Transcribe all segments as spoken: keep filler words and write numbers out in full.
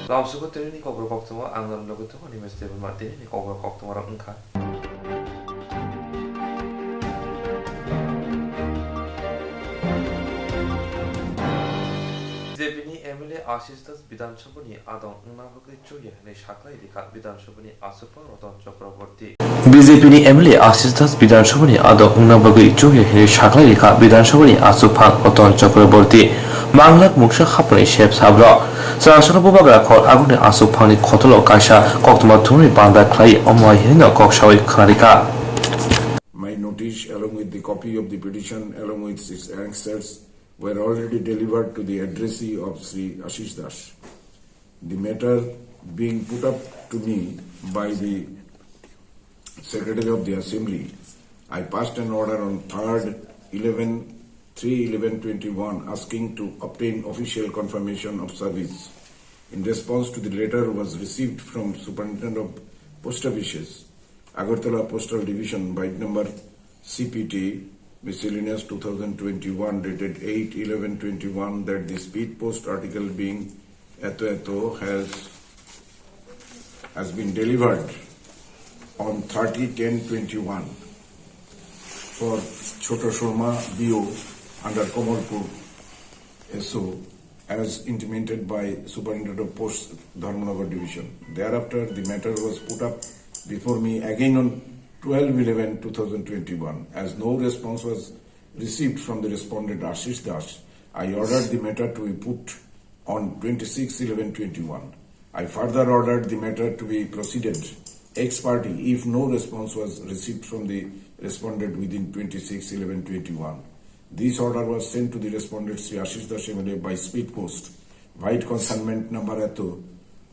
Lamsugo tini ni kokborok koktwma ang nang logi tongo, Animesh Debbarma. Tini ni kokborok koktwma rok wngkha. B J P ni M L A Ashish Das Bidhan Sabha ni adong wngna bagwi chukya hinwi saklai rikha Bidhan Sabha ni aswk Ratan Chakraborty. B J P ni M L A Ashish Das Bidhan Sabha ni adong wngna bagwi chukya hinwi saklai rikha Bidhan Sabha ni aswk phang Ratan Chakraborty. Manglak mungsa hapnai sep sabro. Chwrangsano bubagra khor aguni aswk phangni khotolo kaisa koktwma thumwi banda khlai omo hai hinwi no kok sawi khna rikha. My notice along with the copy of the petition along with its answers were already delivered to the addressee of Sri Ashish Das. The matter being put up to me by the Secretary of the Assembly, I passed an order on third eleven, three eleven twenty-one asking to obtain official confirmation of service. In response to the letter was received from Superintendent of Post Offices, Agartala Postal Division, bite number C P T, miscellaneous two thousand twenty-one, dated eight eleven twenty-one, that the speed post article being eto eto has, has been delivered on thirty ten twenty-one for Chhoto Sharma B O under Kamalpur S O, as intimated by Superintendent of Post, Dharmanagar Division. Thereafter, the matter was put up before me again on twelve eleven two thousand twenty-one. As no response was received from the respondent Ashish Das, I ordered the matter to be put on twenty-six eleven twenty-one. I further ordered the matter to be proceeded ex parte if no response was received from the respondent within twenty-six eleven twenty-one. This order was sent to the respondent Sri Ashish Das M L A by speed post, vide consignment number eto,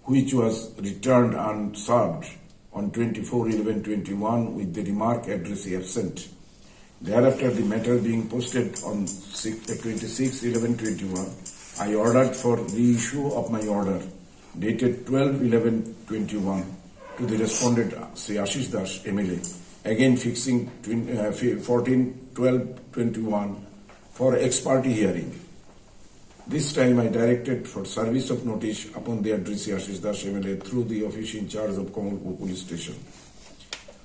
which was returned unserved on twenty-four eleven twenty-one with the remark addressee absent. Thereafter, the matter being posted on six, uh, twenty-six eleven twenty-one, I ordered for reissue of my order dated twelve eleven twenty-one to the respondent Sri Ashish Das M L A, again fixing twin-, uh, fi-, fourteen twelve twenty-one for ex parte hearing. This time I directed for service of notice upon the addressee Ashish Das M L A through the office in charge of Kamalpur Police Station.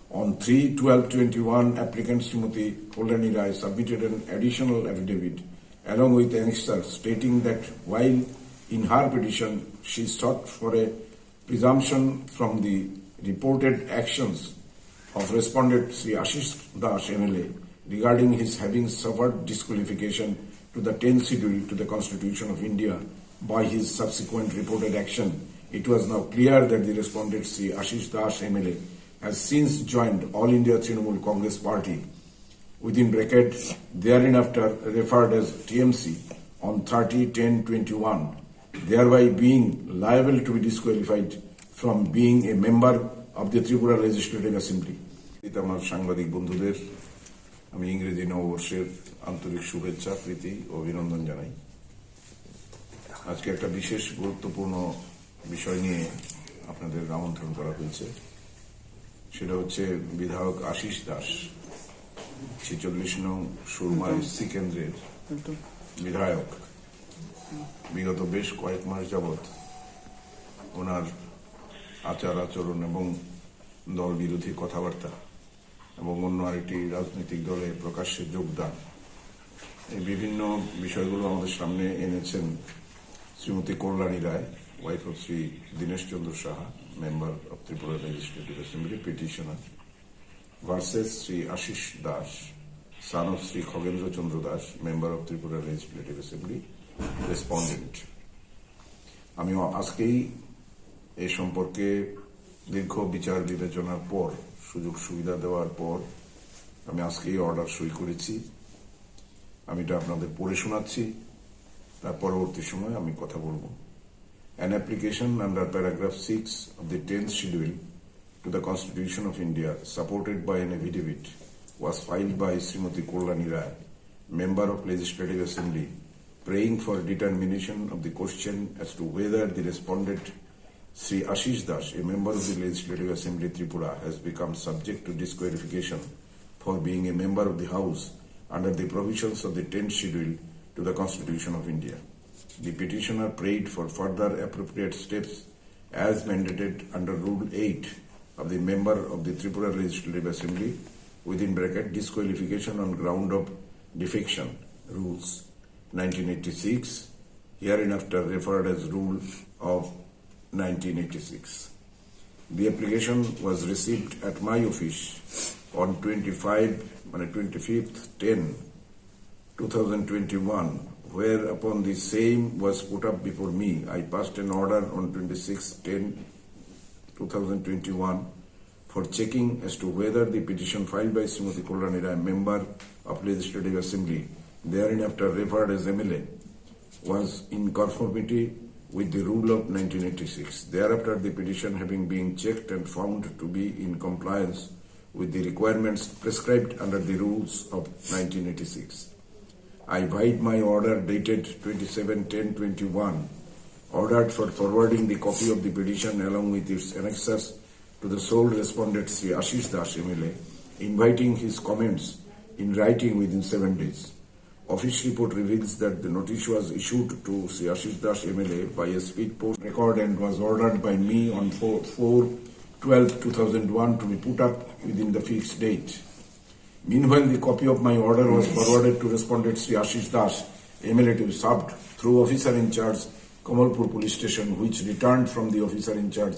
On three twelve twenty-one, applicant Srimati Kalyani Rai submitted an additional affidavit along with annexure stating that while in her petition she sought for a presumption from the reported actions of respondent Sri Ashish Das M L A regarding his having suffered disqualification to the tenth Schedule to the Constitution of India by his subsequent reported action. It was now clear that the respondent Sri Ashish Das M L A has since joined All India Trinamool Congress Party, within bracket, thereafter referred as T M C, on thirty ten twenty-one, thereby being liable to be disqualified from being a member of the Tripura Legislative Assembly. আমার সাংবাদিক বন্ধুদের আমি ইংরেজি নববর্ষের আন্তরিক শুভেচ্ছা, প্রীতি, অভিনন্দন জানাই। আজকে একটা বিশেষ গুরুত্বপূর্ণ বিষয় নিয়ে আপনাদের আমন্ত্রণ করা হয়েছে, সেটা হচ্ছে বিধায়ক আশিস দাস, ছেচল্লিশ নং সুরমা এসসি কেন্দ্রের বিধায়ক। বিগত বেশ কয়েক মাস যাবত ওনার আচার আচরণ এবং দল বিরোধী কথাবার্তা এবং অন্য আরেকটি রাজনৈতিক দলে প্রকাশ্যে যোগদান, এই বিভিন্ন বিষয়গুলো আমাদের সামনে এনেছেন শ্রীমতী কল্যাণী রায়, wife of শ্রী দীনেশ চন্দ্র Saha, member of Tripura Legislative Assembly, petitioner, versus Shri আশিস দাস, son of শ্রী খগেন্দ্র চন্দ্র Das, member of Tripura Legislative Assembly, respondent। আমি আজকেই এ সম্পর্কে দীর্ঘ বিচার বিবেচনার পর, সুযোগ সুবিধা দেওয়ার পর আমি আজকেই অর্ডার সই করেছি। আমি এটা আপনাদের পড়ে শোনাচ্ছি, তার পরবর্তী সময় আমি কথা বলবো। An application under paragraph six of the tenth Schedule to the Constitution of India, supported by an affidavit, was filed by Srimati Kalyani Rai, Member of Legislative Assembly, praying for determination of the question as to whether the respondent, Sri Ashish Das, a member of the Legislative Assembly Tripura, has become subject to disqualification for being a member of the House under the provisions of the tenth Schedule to the Constitution of India. The petitioner prayed for further appropriate steps as mandated under Rule eight of the member of the Tripura Legislative Assembly, within bracket, disqualification on ground of defection, Rules nineteen eighty-six, hereinafter referred as Rule of nineteen eighty-six. The application was received at my office on twenty-five, মানে twenty-fifth ten two thousand twenty-one, whereupon the same was put up before me. I passed an order on twenty-six ten two thousand twenty-one for checking as to whether the petition filed by Srimati Kalyani Rai, member of Legislative Assembly, therein after referred as M L A, was in conformity with the rule of nineteen eighty-six. Thereafter, the petition having been checked and found to be in compliance with the requirements prescribed under the rules of nineteen eighty-six, I void my order dated twenty-seven ten twenty-one, ordered for forwarding the copy of the petition along with its annexures to the sole respondent, Sri Ashish Das, M L A, inviting his comments in writing within seven days. Office report reveals that the notice was issued to Sri Ashish Das, M L A, by a speed post record and was ordered by me on four, four twelve two thousand one to be put up within the fixed date. Meanwhile, the copy of my order was forwarded to respondent Sri Ashish Das, M L A, to be served through officer in charge, Kamalpur Police Station, which returned from the officer in charge,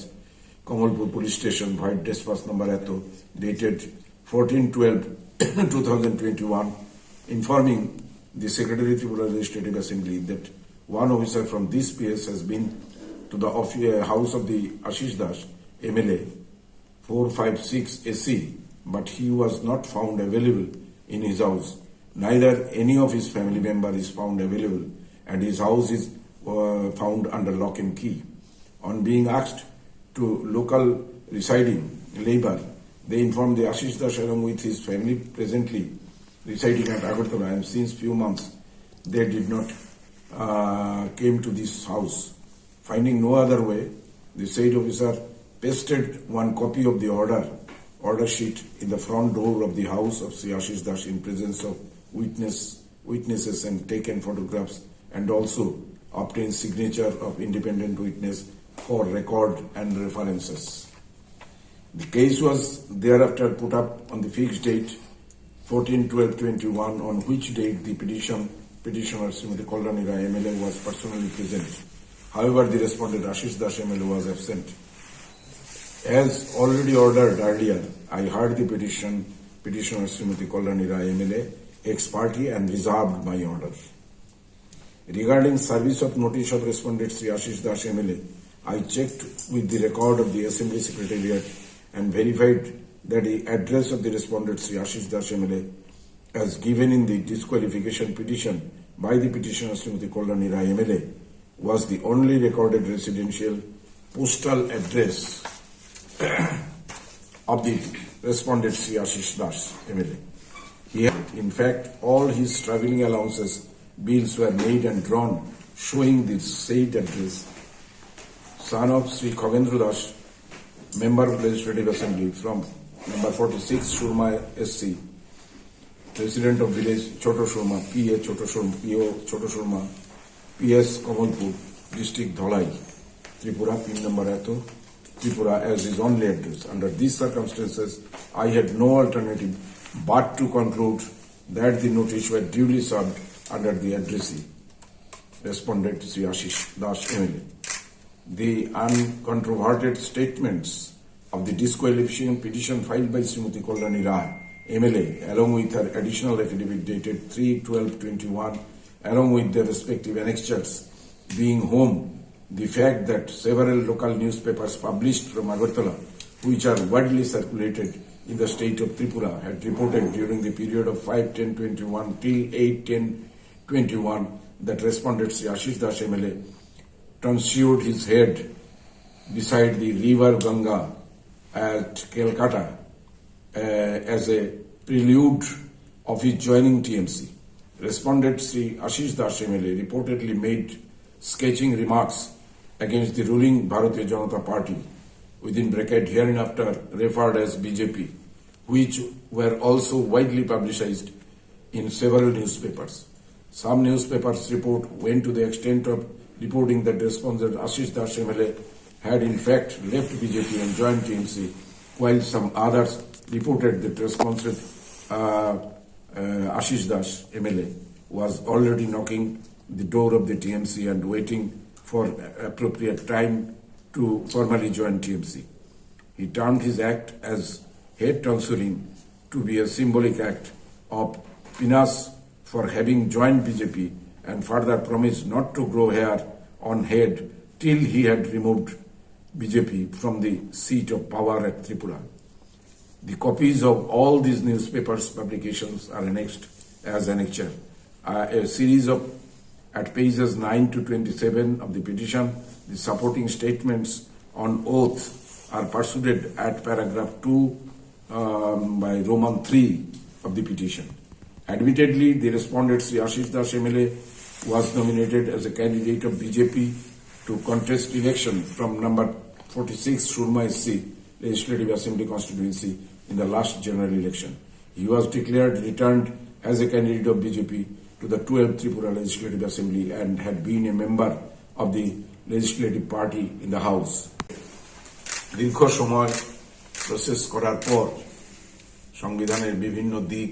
Kamalpur Police Station, void despatch number eto, dated fourteen twelve two thousand twenty-one, informing the Secretary, Tripura Legislative Assembly, that one officer from this P S has been to the offi-, uh, house of the Ashish Das, M L A, four five six A C, but he was not found available in his house. Neither any of his family member is found available, and his house is, uh, found under lock and key. On being asked to local residing labor, they informed the Ashish Das along with his family presently residing at Agartala, and since few months they did not, uh, came to this house. Finding no other way, the said officer pasted one copy of the order, order sheet in the front door of the house of Sri Ashish Das in presence of witness, witnesses and taken photographs, and also obtained signature of independent witness for record and references. The case was thereafter put up on the fixed date, fourteen twelve twenty-one, on which date the petition, petitioner Srimati Kalyani Rai M L A was personally present. However, the respondent Ashish Das M L A was absent. As already ordered earlier, I heard the petition, petitioner Srimati Kalyani Rai M L A, ex parte, and reserved my order. Regarding service of notice of respondent Sri Ashish Das M L A, I checked with the record of the Assembly Secretariat and verified that the address of the respondent Sri Ashish Das M L A, as given in the disqualification petition by the petitioner Srimati Kalyani Rai M L A, was the only recorded residential postal address of the respondent Sri Ashish Das M L A. He had, in fact, all his travelling allowances, bills were made and drawn showing the said address. Son of Sri Khagendra Das, Member of Legislative Assembly from number forty-six Surma S C, President of Village Choto Surma, P A Choto Surma, P O Choto Surma, P S Kamalpur, District Dholai, Tripura, pin number eto, Tripura as his only address. Under these circumstances, I had no alternative but to conclude that the notice were duly served under the addressee, respondent Sri Ashish Das M L A. The uncontroverted statements of the disqualification petition filed by Srimati Kalyani Rai, M L A, along with her additional affidavit dated three twelve twenty-one, along with their respective annexures, being home, the fact that several local newspapers published from Agartala, which are widely circulated in the state of Tripura, had reported during the period of five ten twenty-one till eight ten twenty-one that respondent Sri Ashish Das M L A tonsured his head beside the river Ganga at Calcutta, uh, as a prelude of his joining T M C. Respondent Sri Ashish Das M L A reportedly made scathing remarks against the ruling Bharatiya Janata Party, within bracket, hereinafter referred as B J P, which were also widely publicized in several newspapers. Some newspapers report went to the extent of reporting that respondent Ashish Das M L A had in fact left B J P and joined T M C, while some others reported that responsive, uh, uh, Ashish Das, M L A, was already knocking the door of the T M C and waiting for appropriate time to formally join T M C. He termed his act as head tonsuring to be a symbolic act of penance for having joined B J P and further promised not to grow hair on head till he had removed B J P from the seat of power at Tripura. The copies of all these newspapers publications are annexed as annexure. Uh, a series of, at pages nine to twenty-seven of the petition, the supporting statements on oath are pursued at paragraph two, um, by Roman three of the petition. Admittedly, the respondent, Sri Ashish Das M L A, was nominated as a candidate of B J P to contest election from number forty-six Surma S C Legislative Assembly constituency in the last general election. He was declared returned as a candidate of B J P to the twelfth Tripura Legislative Assembly and had been a member of the Legislative Party in the House. দীর্ঘ সময় প্রসেস করার পর সংবিধানের বিভিন্ন দিক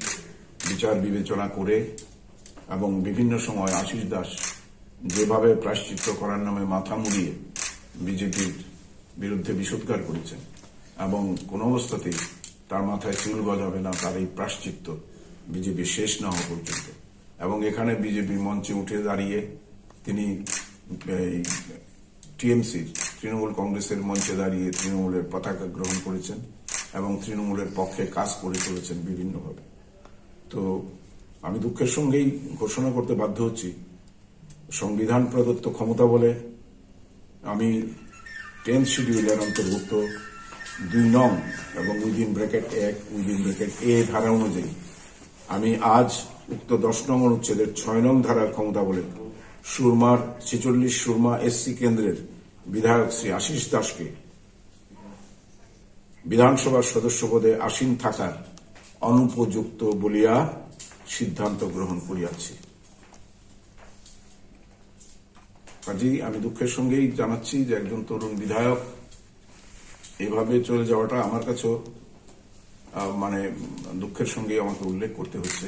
বিচার বিবেচনা করে এবং বিভিন্ন সময় আশিস দাস যেভাবে প্রায়শ্চিত্ত করার নামে মাথা মুড়িয়ে বিজেপির বিরুদ্ধে বিষোদ্গার করেছেন এবং কোনো অবস্থাতেই তার মাথায় চুল গজাবে না, তার এই প্রায়শ্চিত্ত বিজেপি শেষ না হওয়া পর্যন্ত। এবং এখানে বিজেপি মঞ্চে উঠে দাঁড়িয়ে তিনি এই টিএমসির, তৃণমূল কংগ্রেসের মঞ্চে দাঁড়িয়ে তৃণমূলের পতাকা গ্রহণ করেছেন এবং তৃণমূলের পক্ষে কাজ করে চলেছেন বিভিন্নভাবে। তো আমি দুঃখের সঙ্গেই ঘোষণা করতে বাধ্য হচ্ছি, সংবিধান প্রদত্ত ক্ষমতা বলে আমি টেন্থ শিডিউলের অন্তর্ভুক্ত দুই নং এবং উইদিন ব্র্যাকেট এক, উইদিন ব্র্যাকেট এ ধারা অনুযায়ী আমি আজ উক্ত দশ নং অনুচ্ছেদের ছয় নং ধারার ক্ষমতা বলে সুরমার, ছেচল্লিশ সুরমা এসসি কেন্দ্রের বিধায়ক শ্রী আশিস দাসকে বিধানসভার সদস্য পদে আসীন থাকার অনুপযুক্ত বলিয়া সিদ্ধান্ত গ্রহণ করিয়াছি। কাজেই আমি দুঃখের সঙ্গেই জানাচ্ছি যে একজন তরুণ বিধায়ক এভাবে চলে যাওয়াটা আমার কাছেও, আহ, মানে, দুঃখের সঙ্গেই আমাকে উল্লেখ করতে হচ্ছে।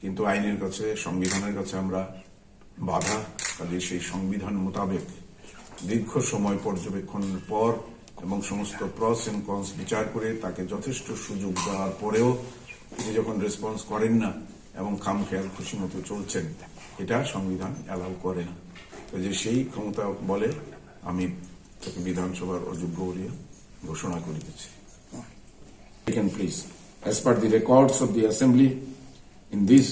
কিন্তু আইনের কাছে, সংবিধানের কাছে আমরা বাধা। কাজে সেই সংবিধান মোতাবেক দীর্ঘ সময় পর্যবেক্ষণের পর এবং সমস্ত প্রস এন্ড কনস বিচার করে তাকে যথেষ্ট সুযোগ দেওয়ার পরেও তিনি যখন রেসপন্স করেন না এবং খামখেয়াল খুশি মতো চলছেন, এটা সংবিধান অ্যালাউ করে না। কাজে সেই ক্ষমতা বলে আমি তাকে বিধানসভার অযোগ্য বলে ঘোষণা করিতেছি। Second, please. As per the records of the assembly, in this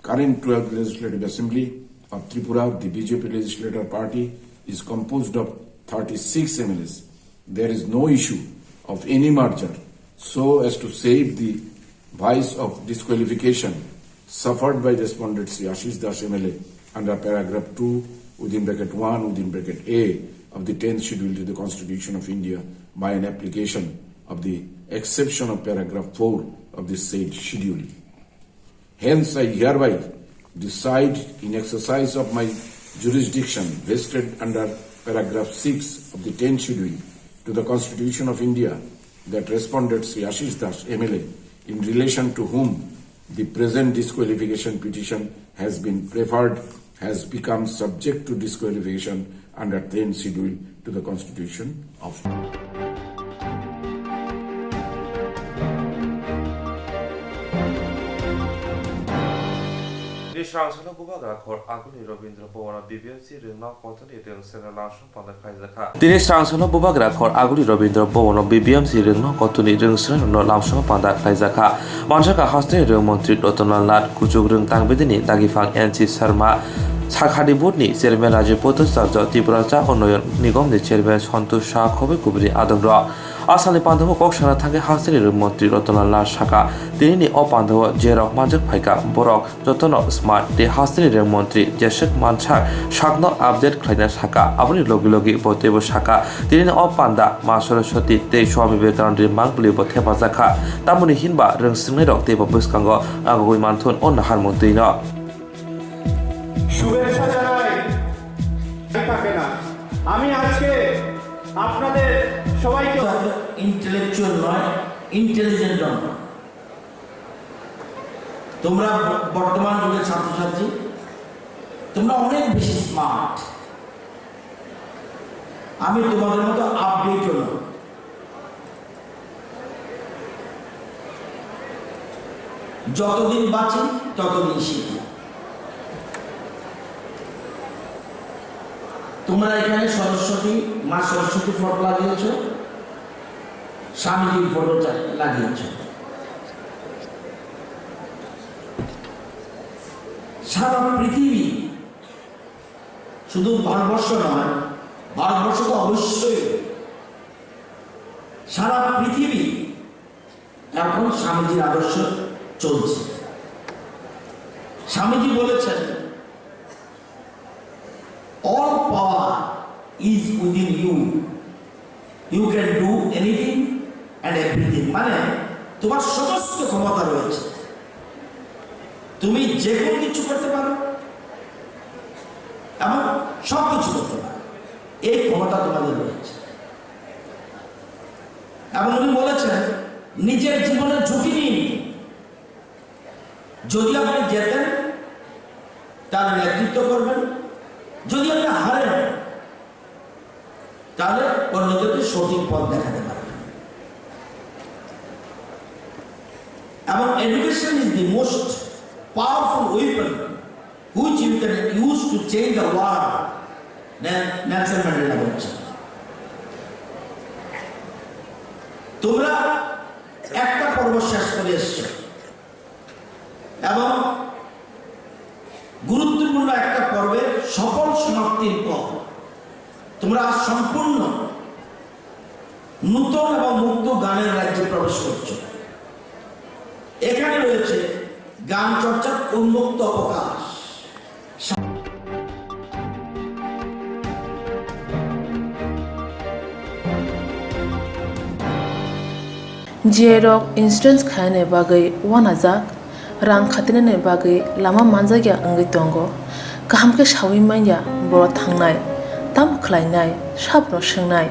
current twelfth Legislative Assembly of Tripura, the B J P legislator party is composed of thirty-six M L As. There is no issue of any merger so as to save the vice of disqualification suffered by respondent Sri Ashish Das M L A under paragraph two within bracket one within bracket A of the tenth Schedule to the Constitution of India by an application of the exception of paragraph four of the said schedule. Hence, I hereby decide, in exercise of my jurisdiction vested under paragraph six of the tenth Schedule to the Constitution of India, that respondent Sri Ashish Das M L A, in relation to whom the present disqualification petition has been preferred, has become subject to disqualification under tenth Schedule to the Constitution of. Tini srang salo bubagra khor aguli Robindra Bhavan B B M C rwngma kothoni rwngsena lamsong panda khlaijakha. Tini srang salo bubagra khor aguli Robindra Bhavan B B M C rwngma kothoni rwngsena lamsong panda khlaijakha. Manjakha hasteni rwng montri Ratan Lal Nath, kuchuk rwng tangbedini dagiphang N C Sharma, Sakhani board ni chairman Rajiv Bhattacharya, Tripura Cha Unnayan Nigom ni chairman Santosh Shah, khobwi kubuni adongrok. Asalni pandao kok sana thangwi hasteni rwng montri Ratan Lal Nath sakha, tinini o pandao jerok manjak phaikha borok jotono smart tei hasteni rwng montri jeswk mansak sakno update khlaina sakha. Aboni logi logi bo teibo sakha, tinini o panda Ma Saraswati tei Swami Vivekananda ni mang bwlwi bo thepajak kha. Tamoni hinba rwng swngnairok teibo bwskango agogwi manthun o naharmung twino. শুভেচ্ছা জানাই। আমি আজকে আপনাদের সবাইকে ছাত্র ইন্টেলেকচুয়াল নয়, ইন্টেলিজেন্ট নয়। তোমরা ব-, বর্তমান যুগের ছাত্রছাত্রী, তোমরা অনেক বেশি স্মার্ট। আমি তোমাদের মতো আপডেটও নয়। যতদিন বাঁচি ততদিন শিখি। তোমরা এখানে সরস্বতী, মা সরস্বতী ফটো লাগিয়েছ, স্বামীজির ফটো চা-, লাগিয়েছ। সারা পৃথিবী, শুধু ভারতবর্ষ নয়, ভারতবর্ষ তো অবশ্যই, সারা পৃথিবী এখন স্বামীজির আদর্শ চলছে। স্বামীজি বলেছেন, "All power is within you, you can do anything and everything।" মানে, তোমার সমস্ত ক্ষমতা রয়েছে, তুমি যে কোনো কিছু করতে পারো এবং সব কিছু করতে পারো, এই ক্ষমতা তোমাদের রয়েছে। এবং উনি বলেছেন, নিজের জীবনের ঝুঁকি নিয়ে নিন। যদি আপনি জেতেন, তার নেতৃত্ব করবেন, যদি আপনি হারেন, তাহলে অন্যদেরকে সঠিক পথ দেখাতে পারবেন। এবং education is the most powerful weapon which you can use to change the world, নে-, নেলসন ম্যান্ডেলা বলছেন। তোমরা একটা পর্ব শেষ করে এসছো এবং গুরুত্বপূর্ণ একটা পর্বের সফল সমাপ্তির পর তোমরা আজ সম্পূর্ণ নূতন এবং মুক্ত গানের রাজ্যে প্রবেশ করছো। এখানে রয়েছে গান চর্চার উন্মুক্ত অবকাশ। J rok insurance khainani bagwi uanajak, rang khatinani bagwi lama manjakya wngwi tongo. Kaham khe saui manya borok thangnai, tamo khlainai, sabono swngnai.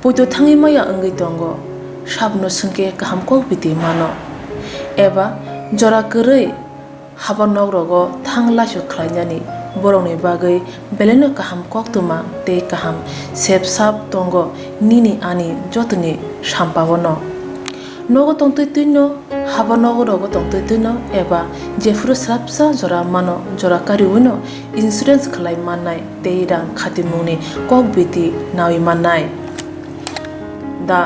Poito thangwi maya wngwi tongo, sabono swngkhe kaham kok biti mano. Eba jora kwrwi haba nok rogo thang laisok khlainani borokni bagwi belaino kaham koktwma tei kaham sep sap tongo nini ani jotoni sampao no. Nogo tongtwi twino, haba nogo rogo tongtwi twino eba jephuru swrapsa jora mano jora kariwino insurance khlai mannai tei rang khatimungni kok biti naui mannai. The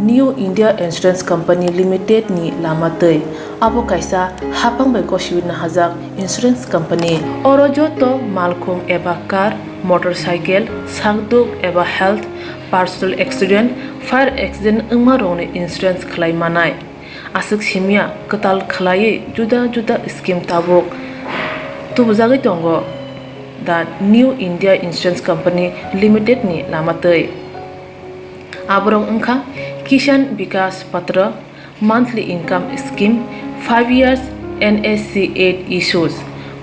New India Insurance Company Limited ni lama twi. Abo kaisa haphang bai gosiwi nahajak insurance company. Oro joto malkhung eba car, motorcycle, sakduk eba health, personal accident, fire accident wngma rokni insurance khlai manai. Aswk simya kwtal khlaiwi juda juda scheme tabuk tubujagwi tongo the New India Insurance Company Limited ni lama twi. Aborok wngkha Kisan Vikas Patra, monthly income scheme, five years N S C eight issues,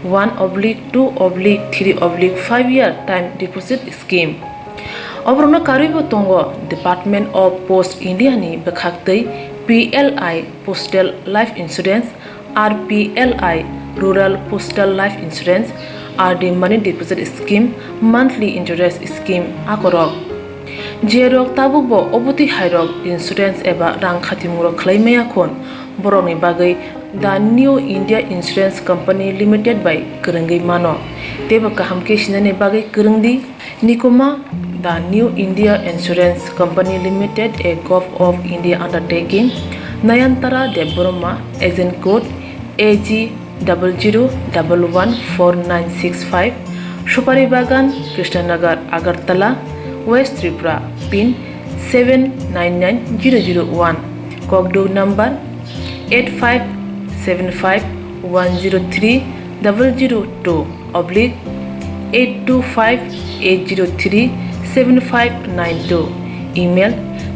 one oblique two oblique three oblique five year time deposit scheme. Oborokno karwibo tongo Department of Post India ni bwkhaktwi P L I Postal Life Insurance, R P L I Rural Postal Life Insurance, R D Money Deposit Scheme, Monthly Interest Scheme akorok. Jerok tabukbo obotwi hairok insurance eba rang khatimung rok khlai maya khun, borokni bagwi The New India Insurance Company Limited bai kwrwngwi mano. Teibo kaham khe sinani bagwi kwrwng di. Nikuma, The New India Insurance Company Limited, a Govt of India undertaking, Nayantara Debbarma, agent code A G double zero double one four nine six five, Supari Bagan, Krishnanagar, Agartala, West Tripura, pin seven nine nine zero zero one, kokduk number eight five seven five one zero three double zero two oblique eight two five eight zero three seven five nine two, email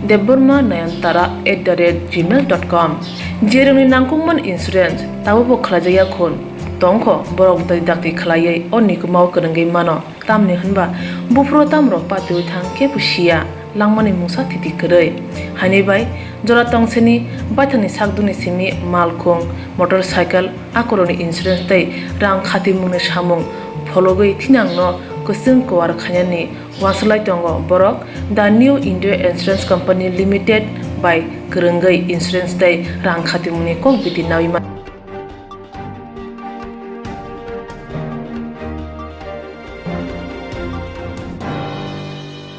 debbarma nayantara at the rate gmail dot com. Jerokni nangkukmani insurance tabukbo khlaijakya khun tongkho, borok bwtwi dakti khlaiwi o nikumao kwrwngwi mano. Tamni hwnba buphuru tamrok patiwi thang khe bo siya. langmani mungsa thiti kwrwi. Haini bai jora tongsini baithangni sakduni simi malkhung, motorcycle, akoroni insurance tei rang khatimungni samung phologwi thinangno kwchwng kuar khainani uansuk lai tongo borok The New India Insurance Company Limited bai kwrwngwi insurance tei rang khatimungni kok biti naui man.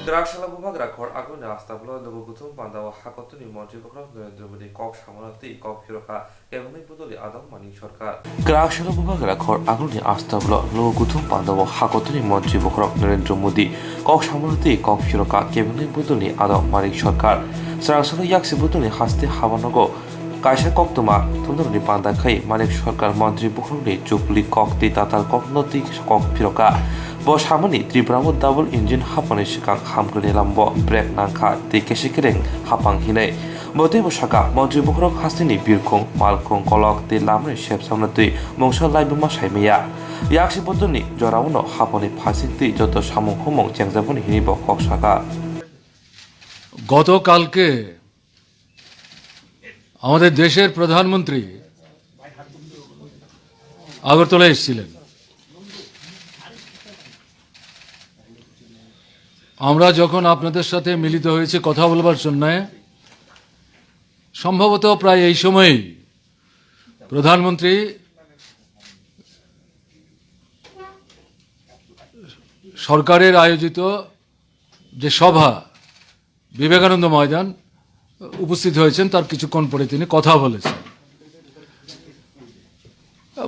Kwraksalo bubagra khor agulni astablo lugu kuthum pandao hakotuni montri bokhorok Narendra Modi kok samano twi kok phirokha kebengwi bodolni adong Manik Sarkar. Kwraksalo bubagra khor agulni astablo lugu kuthum pandao hakotuni montri bokhorok Narendra Modi kok samano twi kok phirokha kebengwi bodolni adong Manik Sarkar. Swrangsalo yaksi bodolni haste habanogo kaisa koktwma thumnarokni panda khai Manik Sarkar montri bokhorokni chukli kok tei tatal kokno twi kok phirokha. Bo samani Tripura o double engine hapmani swkang hamkrai lambo brake nangkha tei kesi kereng hapang hinwi. Bo teibo sakha, montri bokhorok hasteni birkhung, malkhung, kolok tei lamani sepsamna twi mungsa laibuma saimaya. Yaksi bodolni jorao no haponi phasik twi joto samung humung chengjaboni hinwi bo kok sakha. গতকালকে আমাদের দেশের প্রধানমন্ত্রী আগরতলা এসেছিলেন। আমরা যখন আপনাদের সাথে মিলিত হয়েছি কথা বলবার জন্য, সম্ভবত প্রায় এই সময়ই প্রধানমন্ত্রী সরকারের আয়োজিত যে সভা বিবেকানন্দ ময়দান উপস্থিত হয়েছেন, তার কিছুক্ষণ পরে তিনি কথা বলেছেন।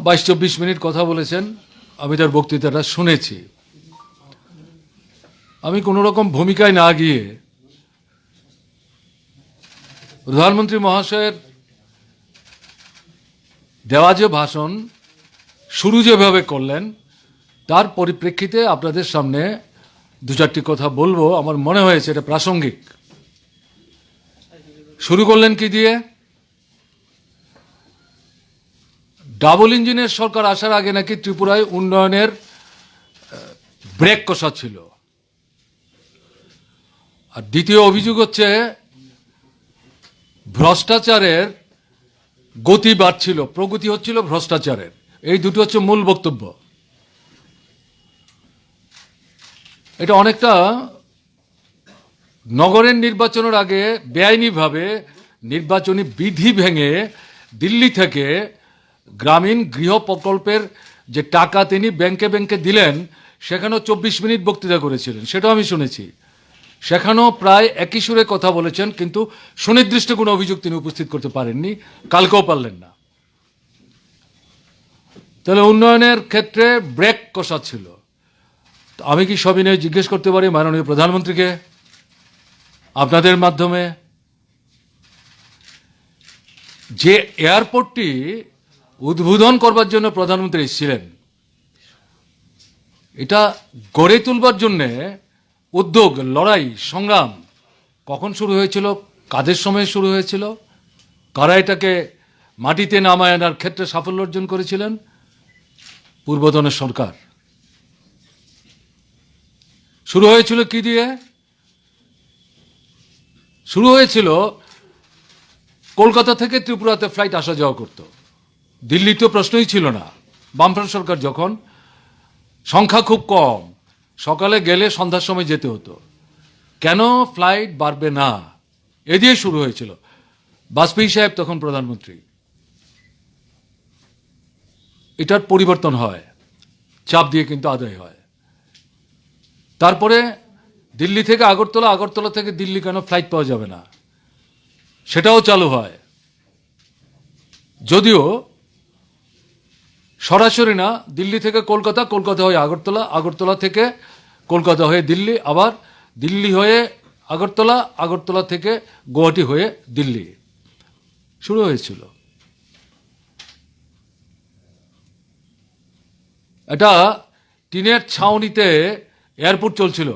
বাইশ চব্বিশ মিনিট কথা বলেছেন, আমি তার বক্তৃতাটা শুনেছি। আমি কোনো রকম ভূমিকায় না গিয়ে প্রধানমন্ত্রী মহাশয়ের দেওয়া যে ভাষণ শুরু যেভাবে করলেন, তার পরিপ্রেক্ষিতে আপনাদের সামনে দু চারটি কথা বলবো। আমার মনে হয়েছে এটা প্রাসঙ্গিক। শুরু করলেন কি দিয়ে? ডাবল ইঞ্জিনের সরকার আসার আগে নাকি ত্রিপুরায় উন্নয়নের ব্রেক কষা ছিল। আর দ্বিতীয় অভিযোগ হচ্ছে ভ্রষ্টাচারের গতি বাড়ছিল, প্রগতি হচ্ছিল ভ্রষ্টাচারের। এই দুটো হচ্ছে মূল বক্তব্য। এটা অনেকটা নগরের নির্বাচনের আগে বেআইনিভাবে নির্বাচনী বিধি ভেঙে দিল্লি থেকে গ্রামীণ গৃহ প্রকল্পের যে টাকা তিনি ব্যাংকে ব্যাংকে দিলেন, সেখানেও চব্বিশ মিনিট বক্তৃতা করেছিলেন, সেটাও আমি শুনেছি। সেখানেও প্রায় একই সুরে কথা বলেছেন, কিন্তু সুনির্দিষ্ট কোনো অভিযোগ তিনি উপস্থিত করতে পারেননি, কালকেও পারলেন না। তাহলে উন্নয়নের ক্ষেত্রে ব্রেক কষা ছিল। তো আমি কি সবিনয়ে জিজ্ঞেস করতে পারি মাননীয় প্রধানমন্ত্রীকে, আপনাদের মাধ্যমে, যে এয়ারপোর্টটি উদ্বোধন করবার জন্য প্রধানমন্ত্রী এসেছিলেন, এটা গড়ে তুলবার জন্য উদ্যোগ, লড়াই, সংগ্রাম কখন শুরু হয়েছিল, কাদের সময় শুরু হয়েছিল, কারা এটাকে মাটিতে নামায় আনার ক্ষেত্রে সাফল্য অর্জন করেছিলেন? পূর্বতন সরকার। শুরু হয়েছিল কি দিয়ে? শুরু হয়েছিল কলকাতা থেকে ত্রিপুরাতে ফ্লাইট আসা যাওয়া করত। দিল্লি তো প্রশ্নই ছিল না। বামফ্রন্ট সরকার যখন, সংখ্যা খুব কম, সকালে গেলে সন্ধ্যার সময় যেতে হতো। কেন ফ্লাইট বাড়বে না, এ দিয়ে শুরু হয়েছিল। বাজপেয়ী সাহেব তখন প্রধানমন্ত্রী। এটার পরিবর্তন হয়, চাপ দিয়ে কিন্তু আদায় হয়। তারপরে দিল্লি থেকে আগরতলা, আগরতলা থেকে দিল্লি কেন ফ্লাইট পাওয়া যাবে না, সেটাও চালু হয়। যদিও সরাসরি না, দিল্লি থেকে কলকাতা, কলকাতা হয়ে আগরতলা, আগরতলা থেকে কলকাতা হয়ে দিল্লি, আবার দিল্লি হয়ে আগরতলা, আগরতলা থেকে গুয়াহাটি হয়ে দিল্লি শুরু হয়েছিল। এটা টিনের ছাউনিতে এয়ারপোর্ট চলছিল।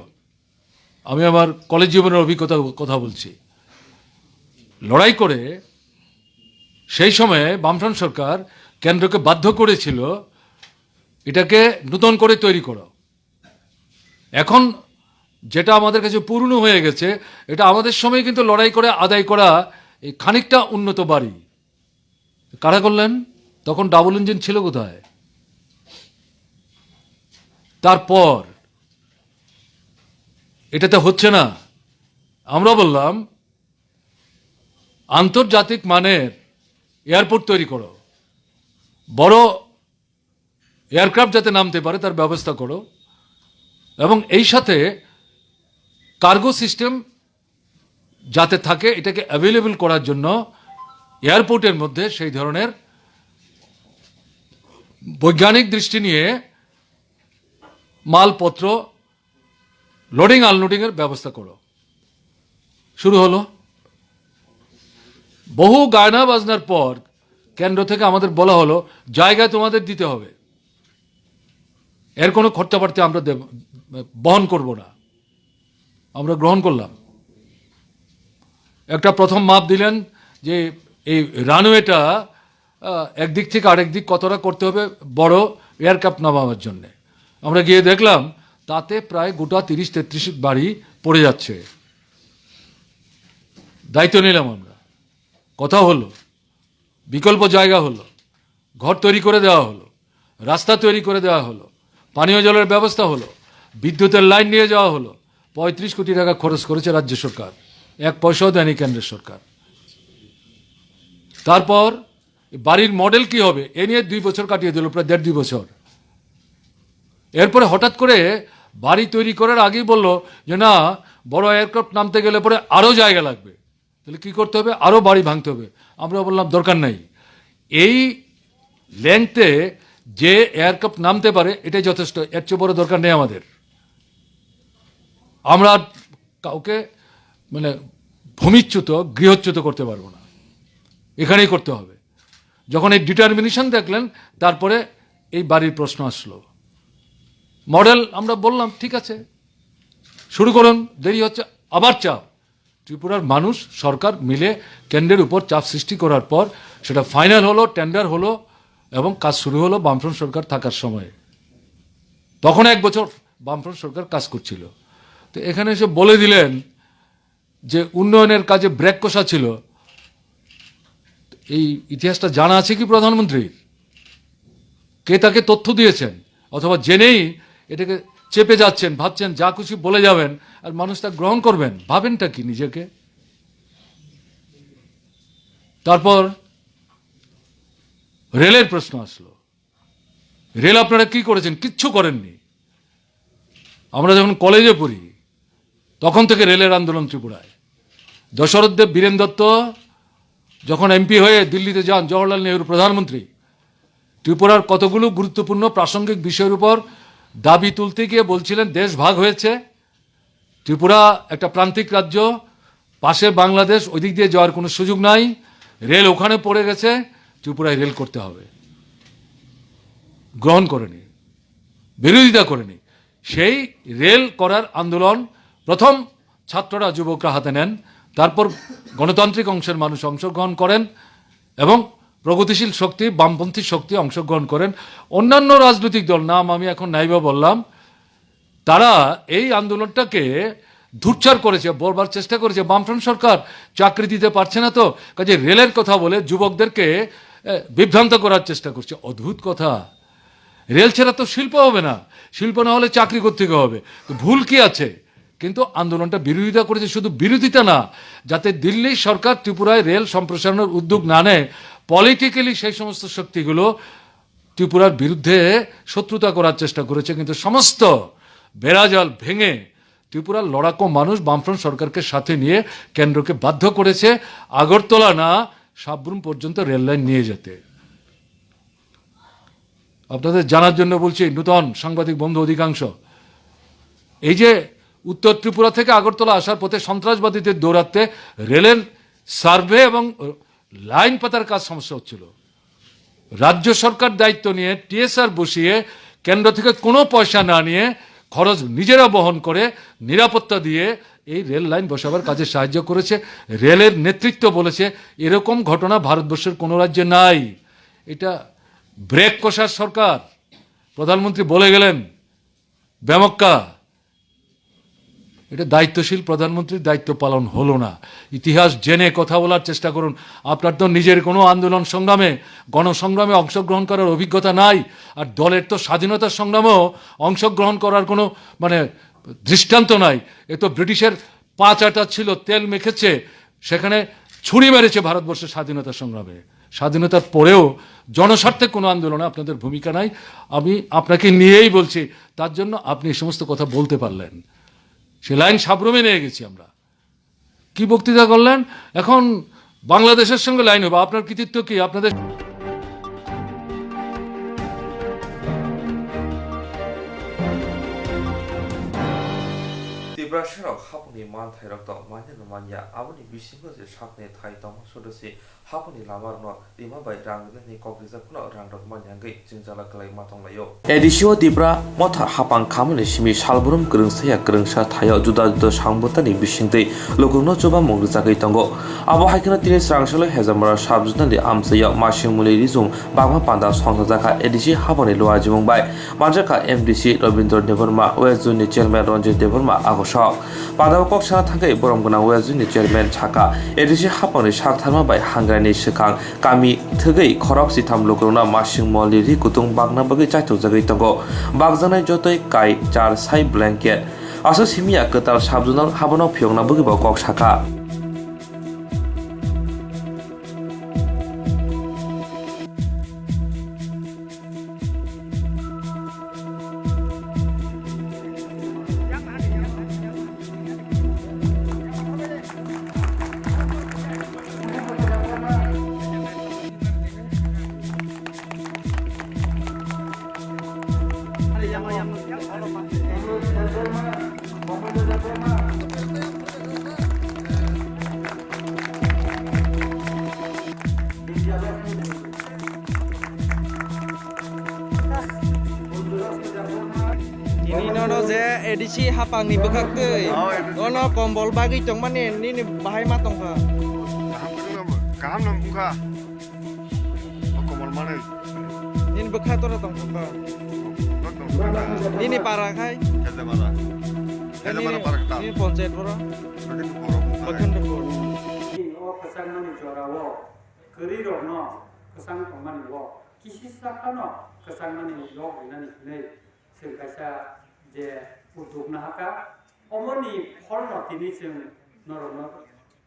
আমি আমার কলেজ জীবনের অভিজ্ঞতা কথা বলছি। লড়াই করে সেই সময়ে বামফ্রন্ট সরকার কেন্দ্রকে বাধ্য করেছিল এটাকে নতুন করে তৈরি করো। এখন যেটা আমাদের কাছে পুরনো হয়ে গেছে, এটা আমাদের সময় কিন্তু লড়াই করে আদায় করা এই খানিকটা উন্নত বাড়ি। কারা করলেন? তখন ডাবল ইঞ্জিন ছিল কোথায়? তারপর এটাতে হচ্ছে না। আমরা বললাম, আন্তর্জাতিক মানের এয়ারপোর্ট তৈরি করো, বড় এয়ারক্রাফট যাতে নামতে পারে তার ব্যবস্থা করো, এবং এই সাথে কার্গো সিস্টেম যাতে থাকে, এটাকে অ্যাভেলেবল করার জন্য এয়ারপোর্টের মধ্যে সেই ধরনের বৈজ্ঞানিক দৃষ্টি নিয়ে মালপত্র লোডিং আনলোডিংয়ের ব্যবস্থা করো। শুরু হলো। বহু গায়না বাজনার পর কেন্দ্র থেকে আমাদের বলা হলো, জায়গা তোমাদের দিতে হবে, এর কোনো খরচাপাতি আমরা দেব, বহন করব না, আমরা গ্রহণ করলাম। একটা প্রথম মাপ দিলেন যে এই রানওয়েটা, আহ, একদিক থেকে আরেক দিক কতটা করতে হবে বড় এয়ারক্রাফট নামাবার জন্য। আমরা গিয়ে দেখলাম তাতে প্রায় গোটা তিরিশ তেত্রিশ বাড়ি পড়ে যাচ্ছে। দায়িত্ব নিলাম আমরা, কথা হলো, বিকল্প জায়গা হলো, ঘর তৈরি করে দেওয়া হলো, রাস্তা তৈরি করে দেওয়া হলো, পানীয় জলের ব্যবস্থা হলো, বিদ্যুতের লাইন নিয়ে যাওয়া হলো। পঁয়ত্রিশ কোটি টাকা খরচ করেছে রাজ্য সরকার, এক পয়সাও দেয়নি কেন্দ্র সরকার। তারপর বাড়ির মডেল কি হবে, এ নিয়ে দুই বছর কাটিয়ে দিল, প্রায় দেড় দুই বছর। এরপরে হঠাৎ করে বাড়ি তৈরি করার আগেই বলল যে না, বড় এয়ারক্রাফট নামতে গেলে পরে আরও জায়গা লাগবে। তাহলে কি করতে হবে? আরও বাড়ি ভাঙতে হবে। আমরা বললাম, দরকার নাই, এই লেংথে যে এয়ারক্রাফট নামতে পারে এটাই যথেষ্ট, এর চেয়ে বড় দরকার নেই আমাদের। আমরা কাউকে মানে ভূমিচ্যুত, গৃহচ্যুত করতে পারবো না, এখানেই করতে হবে। যখন এই ডিটারমিনেশন দেখলেন, তারপরে এই বাড়ির প্রশ্ন আসলো। মডেল আমরা বললাম, ঠিক আছে, শুরু করুন, দেরি হচ্ছে, আবার চাপ। ত্রিপুরার মানুষ, সরকার মিলে কেন্দ্রের উপর চাপ সৃষ্টি করার পর সেটা ফাইনাল হলো, টেন্ডার হলো এবং কাজ শুরু হলো বামফ্রন্ট সরকার থাকার সময়ে। তখন এক বছর বামফ্রন্ট সরকার কাজ করছিল। তো এখানে এসে বলে দিলেন যে উন্নয়নের কাজে ব্রেক কষা ছিল। এই ইতিহাসটা জানা আছে কি প্রধানমন্ত্রীর? কে তাকে তথ্য দিয়েছেন? অথবা জেনেই এটাকে চেপে যাচ্ছেন, ভাবছেন যা খুশি বলে যাবেন আর মানুষ তা গ্রহণ করবেন? ভাবেনটা কি নিজেকে? তারপর রেলের প্রশ্ন আসলো। রেল আপনারা কি করেছেন? কিচ্ছু করেননি। আমরা যখন কলেজে পড়ি, তখন থেকে রেলের আন্দোলন ত্রিপুরায়। দশরথ দেব, বীরেন দত্ত যখন এমপি হয়ে দিল্লিতে যান, জওহরলাল নেহরু প্রধানমন্ত্রী, ত্রিপুরার কতগুলো গুরুত্বপূর্ণ প্রাসঙ্গিক বিষয়ের উপর দাবি তুলতে গিয়ে বলছিলেন, দেশ ভাগ হয়েছে, ত্রিপুরা একটা প্রান্তিক রাজ্য, পাশে বাংলাদেশ, ওই দিক দিয়ে যাওয়ার কোনো সুযোগ নাই, রেল ওখানে পড়ে গেছে, ত্রিপুরায় রেল করতে হবে। গ্রহণ করেনি, বিরোধিতা করেনি। সেই রেল করার আন্দোলন প্রথম ছাত্ররা, যুবকরা হাতে নেন, তারপর গণতান্ত্রিক অংশের মানুষ অংশগ্রহণ করেন এবং প্রগতিশীল শক্তি, বামপন্থী শক্তি অংশগ্রহণ করেন। অন্যান্য রাজনৈতিক দল, নাম আমি এখন নাইবা বললাম, তারা এই আন্দোলনটাকে ধূর্চার করেছে, বলবার চেষ্টা করেছে, বামফ্রন্ট সরকার চাকরি দিতে পারছে না, তো কাজে রেলের কথা বলে যুবকদেরকে, এ, বিভ্রান্ত করার চেষ্টা করছে। অদ্ভুত কথা, রেল ছাড়া তো শিল্প হবে না, শিল্প না হলে চাকরি কোত্থেকে হবে? তো ভুল কি আছে? কিন্তু আন্দোলনটা বিরোধিতা করেছে, শুধু বিরোধিতা না, যাতে দিল্লি সরকার ত্রিপুরায় রেল সম্প্রসারণের উদ্যোগ না নেয়, পলিটিক্যালি সেই সমস্ত শক্তিগুলো ত্রিপুরার বিরুদ্ধে শত্রুতা করার চেষ্টা করেছে, কিন্তু সমস্ত বেড়াজাল ভেঙে ত্রিপুরার লড়াকু মানুষ বামফ্রন্ট সরকারকে সাথে নিয়ে কেন্দ্রকে বাধ্য করেছে আগরতলা না সাব্রুম পর্যন্ত রেল লাইন নিয়ে যেতে। আপনাদের জানার জন্য বলছি, নূতন সাংবাদিক বন্ধু অধিকাংশ, এই যে উত্তর ত্রিপুরা থেকে আগরতলা আসার পথে সন্ত্রাসবাদীদের দৌড়াতে রেলের সার্ভে এবং লাইন পাতার কাজ সমস্যা হচ্ছিল। রাজ্য সরকার দায়িত্ব নিয়ে টিএসআর বসিয়ে কেন্দ্র থেকে কোনো পয়সা না নিয়ে খরচ নিজেরা বহন করে নিরাপত্তা দিয়ে এই রেল লাইন বসাবার কাজে সাহায্য করেছে। রেলের নেতৃত্ব বলেছে এরকম ঘটনা ভারতবর্ষের কোনো রাজ্যে নাই। এটা ব্রেক কষার সরকার। প্রধানমন্ত্রী বলে গেলেন, বেমক্কা, এটা দায়িত্বশীল প্রধানমন্ত্রীর দায়িত্ব পালন হলো না। ইতিহাস জেনে কথা বলার চেষ্টা করুন। আপনার তো নিজের কোনো আন্দোলন সংগ্রামে, গণসংগ্রামে অংশগ্রহণ করার অভিজ্ঞতা নাই, আর দলের তো স্বাধীনতা সংগ্রামেও অংশগ্রহণ করার কোনো, মানে, দৃষ্টান্ত নাই। এ তো ব্রিটিশের পা চাটা ছিল, তেল মেখেছে, সেখানে ছুরি মেরেছে ভারতবর্ষের স্বাধীনতা সংগ্রামে। স্বাধীনতার পরেও জনস্বার্থে কোনো আন্দোলনে আপনাদের ভূমিকা নাই। আমি আপনাকে নিয়েই বলছি, তার জন্য আপনি এই সমস্ত কথা বলতে পারলেন। সে লাইন সাবরুমে নিয়ে গেছি আমরা। কি বক্তৃতা করলেন? এখন বাংলাদেশের সঙ্গে লাইন হবে। আপনার কৃতিত্ব কি? আপনাদের Tiprasarok hapungni manthairok tong manya no manya, aboni bisingo je sakni thai tongma sodo se hapungni lamarokno rima bai rang rinani kok rijak phano rangrok manya wngwi jwngjala kwlai ma tonglaio. A D C o Tipra Motha hapang khamani simi salbrum kwrwngsaya kwrwngsa thaio juda juda sambwtani bisingtwi lukurokno chubamung rwjagwi tongo. Abo hai kheno tini chwrangsalo Hejamara sub-zonal ni amchaio masing muli rijwng bangma panda songchajakha A D C hapangni luajimung bai. Manjakha M D C Robindra Debbarma, West Zone ni Chairman Ranjit Debbarma agosok. Pandao kok sana thangwi borom gwnang West Zone ni Chairman sakha, A D C hapangni saktharma bai hangrani swkang kami thwgwi khorok sitham lukurokno masing moli ri kutung bagna bagwi chaithokjagwi tongo. Bagjaknai jotoi kai char sai blanket. Aswk simiya kwtal sub-zonal habono phiyokna bagwi bo kok sakha. Tini nono je A D C hapang ni bwkhak twi. Oh, A D C. Ono kombol bagwi tongmani nini bahai ma tongkha. Kaham kwrwngno, kaham no wngkha. O kombol manwi. Nini bwkha tora tongkha. Nok tongkha. Nini para khai. Hejamara. Nini, Hejamara para kta. Nini ponchayat boro. Nini boro wngkha. Bakhan de boro. O kwchangmani jorao kwrwirokno kwchang tongmani o kisisa phano kwchangmani lok rinani hinwi chwng kaisa je uddog nahakha, omoni pholno tini chwng norokno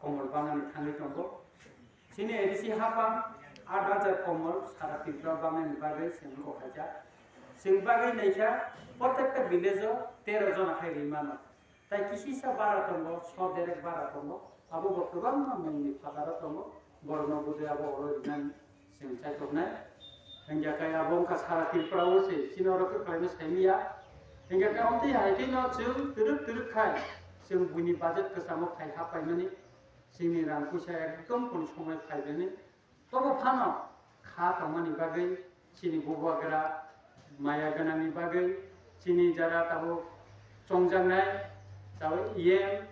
komol banani thangwi tongo. Chini A D C hapang aat hajar komol sara Tripura bangnani bagwi chwng kokhaijak. Chwng bagwi naikha, protekta village-o tero jona khai rimano. Tai kisisa bara tongo, so derek bara tongo, abo bo kwbangma mungni phataro tongo, borokno budui abo oro rinani chwng chaitoknai. Hingkhe kai abo wngkha sara Tripura o se, chini oro khe khlaino saimanya. Hingkhe kai amtwi hai kheno chwng twrwk twrwk khai, chwng buini budget kwchamo phai ha paimani, chini rang puisa ekdom kunu somoi phaibani. Tobo phano kha tongmani bagwi chini bubagra maya gwnangni bagwi chini jara tabuk chongjaknai, tabuk E M,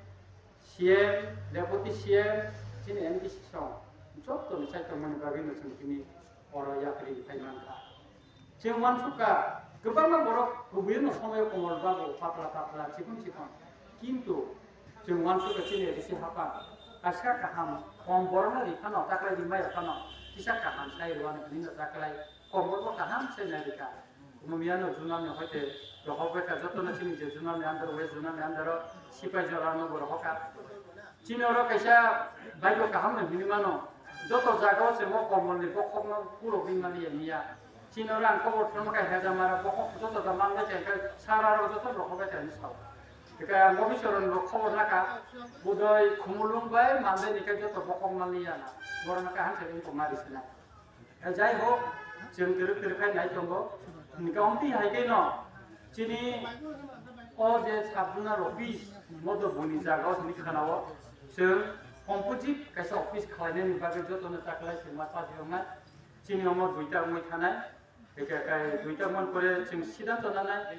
C M, Deputy C M, chini M P C song jottoni chai tongmani bagwino chwng tini oro yapri phai mankha. Chwng uansukha, kwbangma borok kubui no somoyo komol bago, patla patla, chikon chikon. Kintu chwng uansukha chini A D C hapang kaisa kaham kom borokno ri phano, taklai ri maya phano, kisa kaham sai rwani hinwi no taklai kom borokno kaham se nai rikha. Omo miyano junani hoite rohor baikha, jotono chini je junani under, West junani under o sipai jora no bo rohorkha. Chini oro kaisa bike kaham no hinwi mano. Joto jaga o chwng o komol ni bokhok no puro wngmani ya miya. Chini oro ang kobor thangma khe Hejamara bokhok joto da manbai khe sara ro joto rok bai khe sao. Eka ang officer rok khobor naka budoi Khumulwng bai Mandai ni khe joto bokhok mani ya na. Borok no kaham se wngkok ma ri sina. Jai hok, chwng kwrwk kwrwk khai nai tongo. Hingkhe omtwi hai khe no chini o je sub zonal office modo buni jaga o hini khana o chwng composite kaisa office khlainani bagwi jotono taklai se ma sa wngnai. Chini omo duita wngwi thanai. Hingkhe kai duita mon pore chwng siddhanto nanai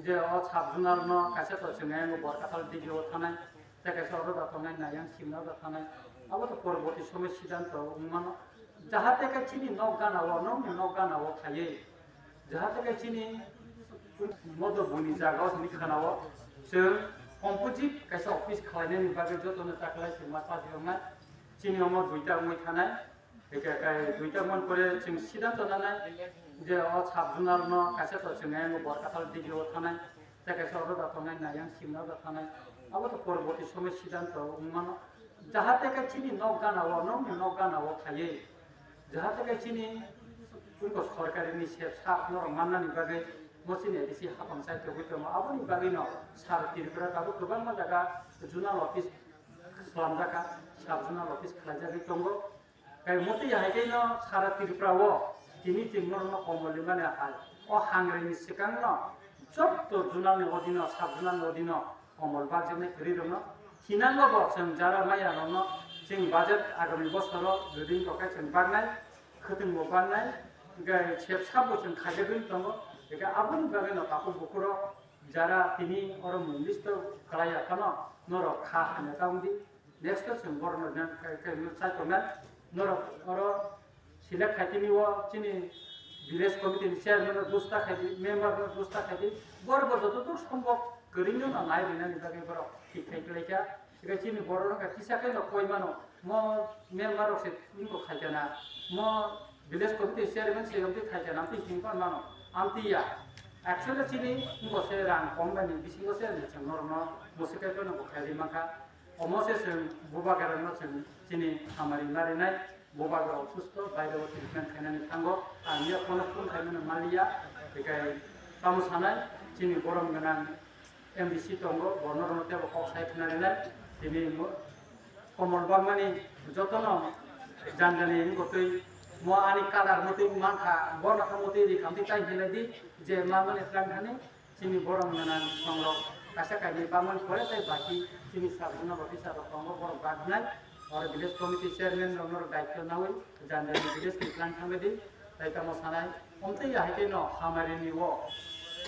je o sub zonal no kaisa to chwng ayang Borkathal D D O thanai. Tei kaisa oro da tongnai, nayang simna da thanai. Abo to porborti somoy siddhanto wng mano. Jahate khe chini nok gana o, nokni nok gana o khaiwi, jahate khe chini modo buni jaga o sini khana o, chwng Composite kaisa office khlainani bagwi jotono taklai sengma chajioknai. Chini omo duita wngwi thanai. Eke kai duita mon pore chwng siddhanto nanai je o sub zonal no kaisa to chwng ayang Borkathal D D O thanai. Tei kaisa oro da tongnai Nayang Simna da thanai. Abo to porborti somoy siddhanto wngmano. Jahate khe chini nok gana o, nokni nok gana o khaiwi, jahate khe chini punko sorkarini sep sak norok mannani bagwi mo chini A D C hapang chai togwi tongo. Aboni bagwino Sar Tripura tabuk kwbangma jaga zonal office swlamjakha, sub zonal office khlaijagwi tongo. Kai motwi hai khe no sara Tripura o tini chwng norokno komol rimani hai. O hangreni swkangno jotto zonalni odino, sub zonalni odino komol bakjaknai kwrwi rokno hinango bo chwng jara maya rokno chwng budget agami bosoro reading rok khe chwng baknai, khwtwng bo baknai, hwnkhe sep sap bo chwng khaijagwi tongo. Hwnkhe aboni bagwino takhuk bukhuk rok jara tini oro mung list o kwlai ya phano norok kha hamya ta wngdi. Next o chwng borokno nang khe, khe, khe chai tongnai. Norok oro select khai tini o chini village committee ni chairman no busta khai di, member no busta khai di. Borok bo joto duk sombok kwrwino no nai rinani bagwi borok thik khai kwlai kha. Ega chini borok no kisa khe no koi mano. Mo member rok se wngkok khai kana. Mo village committee chairman se wngkok khai kana. Amtwi himpan mano. Amtwi ya. Actually chini wngkok se rang kom bai ni bisingo se ni chwng norok no musi kai phano bo khai ri mankha. Omo se chwng bubagra no chwng chini hamari narinai, bubagra osusto, baire o treatment khainani thango, ang ya phone phone khaimano maliya, hikai tamo sanai, chini borom gwnang M D C tongo, bono rono tebo kok sai khnarinai, tini mo-, Komol Bagmani jotono janjani wngkotwi mo ani colour motwi mankha, bono kha motwi ri khamtwi tai hinlai di, je mamani tlang thani, Chini borok nana songrok kaisa kainwi bangmani pore tei baki chini sub zonal officer rok tongo borok baknai. Oro village committee chairman rok norok daityo nawi jani jani village ni plan thangwi di. Tai tamo sanai omtwi ya haikhe no hamari ni o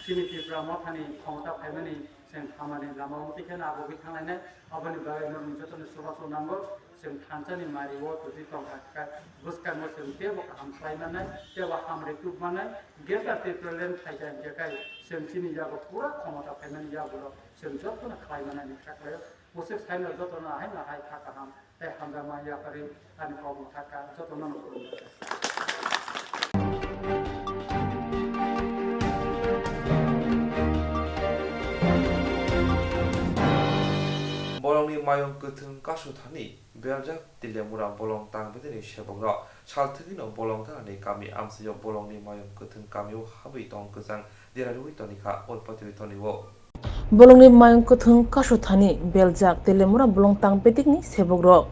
chini Tripura mothani khomota phaimani chwng hamari lama omtwi khe no agugwi thanglainai. Aboni bagwi norok jotono chubachu nango. Chwng thansani mari o tubui tongkha khe bwskango chwng teibo kaham khlai mannai, teibo hamri tubmanai, Greater Tipraland phaikha hinkhe kai chwng chini yago pura khomota phaimani yagulo chwng jotono khlai manani kha khlaio. Bwswk saino jotono haino hai kha kaham tei hamjakma yapharwi ani kokno kha kha jotono no khulumkha. Bolongni mayung kwthwng kasu thani beljak Tilemura bolong tang bedini sebokrok. Salthwgwino bolong ganani kami amchaio bolongni mayung kwthwng kamio habwi tong kwchang derarwi tonikha, urpatwi tonio. Bolongni mayung kwthwng kasu thani beljak Tilemura bolong tang bedikni sebokrok.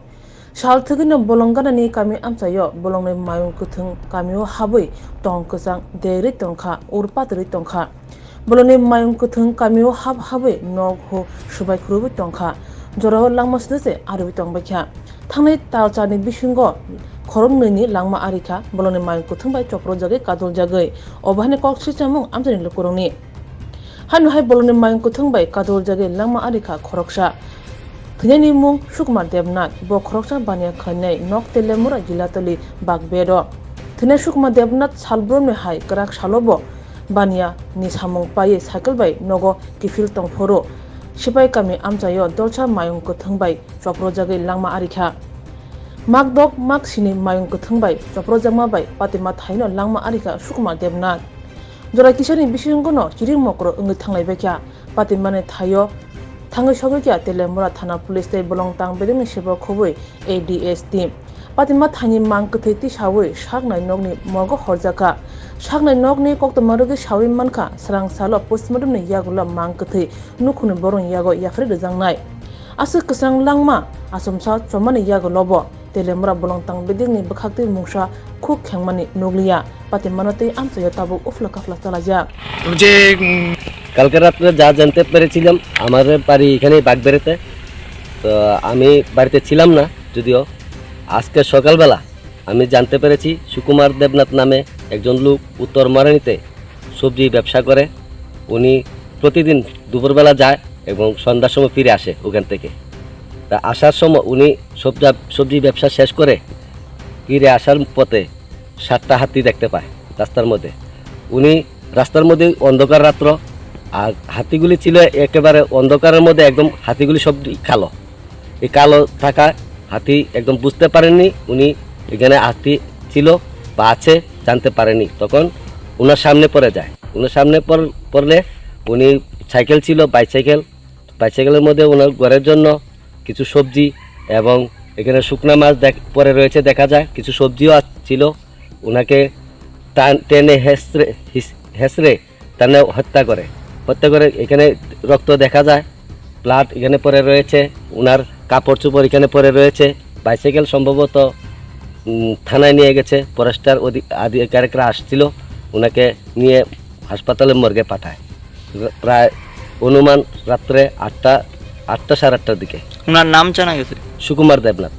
Salthwgwino bolong ganani kami amchaio bolongni mayung kwthwng kamio habwi tong kwchang derwi tongkha, urpatwi tongkha. Bolongni mayung kwthwng kamio hap habwi nok ho subai khurubwi tongkha. Jorao langma side se arwi tongbaikha. Thangnai talcharni bisingo khoroknwini langma arikha, bolongni mayung kwthwng bai choprojagwi kadoljagwi. Obo haino kok swchamung amchaini lukurokni. Haino hai bolongni mayung kwthwng bai kadoljagwi langma arikha khoroksa. Thwinaini mung Sukumar Debnath, bo khoroksa baniya khlainai nok Telemura Jilatali Bakbero. Thwinai Sukumar Debnath salbrumni hai kwrak salo bo baniya ni samung paiwi cycle bai nogo kiphil tongphuru. Sipai kami amchaio dolsa mayung kwthwng bai choprojagwi langma arikha. Mak dok mak sini mayung kwthwng bai choprojakma bai patima thaino langma arikha Sukumar Debnath. Jora kisani bisingono chiring mokro wngwi thanglaibaikha. Patimani thaio thangwi sogwikha Telemura thana police tei bolong tang bedekni sebo khobwi A D S team. Patima thaini mang kwthwi tisawi saknai nokni morgo horjakha. Saknai nokni koktwma rwgwi sawi mankha, swrang salo postmortemni yagulo mang kwthwi nukhungni borokni yago yapharwi rwjaknai. Aswk kwchang langma achomsa chomani yagulobo Telemura bolong tang bedekni bwkhaktwi mungsa khuk khengmani nukliya. Patimano tei amchaio tabuk uphla kaphla chalaijak. যে উম, কালকে রাত্রে যা জানতে পেরেছিলাম, আমার বাড়ি এখানেই বাগবেড়েতে। তো আমি বাড়িতে ছিলাম না যদিও। আজকে সকালবেলা আমি জানতে পেরেছি সুকুমার দেবনাথ নামে একজন লোক উত্তর মরানিতে সবজি ব্যবসা করে। উনি প্রতিদিন দুপুরবেলা যায় এবং সন্ধ্যার সময় ফিরে আসে ওখান থেকে। তা আসার সময় উনি সবজা-, সবজি ব্যবসা শেষ করে ফিরে আসার পথে সাতটা হাতি দেখতে পায় রাস্তার মধ্যে। উনি রাস্তার মধ্যে অন্ধকার রাত্র, আর হাতিগুলি ছিল একেবারে অন্ধকারের মধ্যে, একদম হাতিগুলি সব কালো। এই কালো থাকা হাতি একদম বুঝতে পারেননি উনি এখানে হাতি ছিল বা আছে, জানতে পারেনি। তখন ওনার সামনে পড়ে যায়। ওনার সামনে পড়-, পড়লে উনি সাইকেল ছিল, বাইসাইকেল, বাইসাইকেলের মধ্যে ওনার ঘরের জন্য কিছু সবজি এবং এখানে শুকনা মাছ দেখ-, পড়ে রয়েছে দেখা যায়, কিছু সবজিও আছ-, ছিল। ওনাকে টান-, টেনে হেসড়ে, হিস-, হেসড়ে তারা হত্যা করে। হত্যা করে এখানে রক্ত দেখা যায়, ব্লাড এখানে পড়ে রয়েছে, ওনার কাপড় চোপড় এখানে পড়ে রয়েছে। বাইসাইকেল সম্ভবত, উম, থানায় নিয়ে গেছে, ফরেস্টার অধি-, আধিকারিকরা আসছিল, ওনাকে নিয়ে হাসপাতালে মর্গে পাঠায়। রা-, প্রায় অনুমান রাত্রে আটটা, আটটা, সাড়ে আটটার দিকে। ওনার নাম জানা গেছে? সুকুমার দেবনাথ।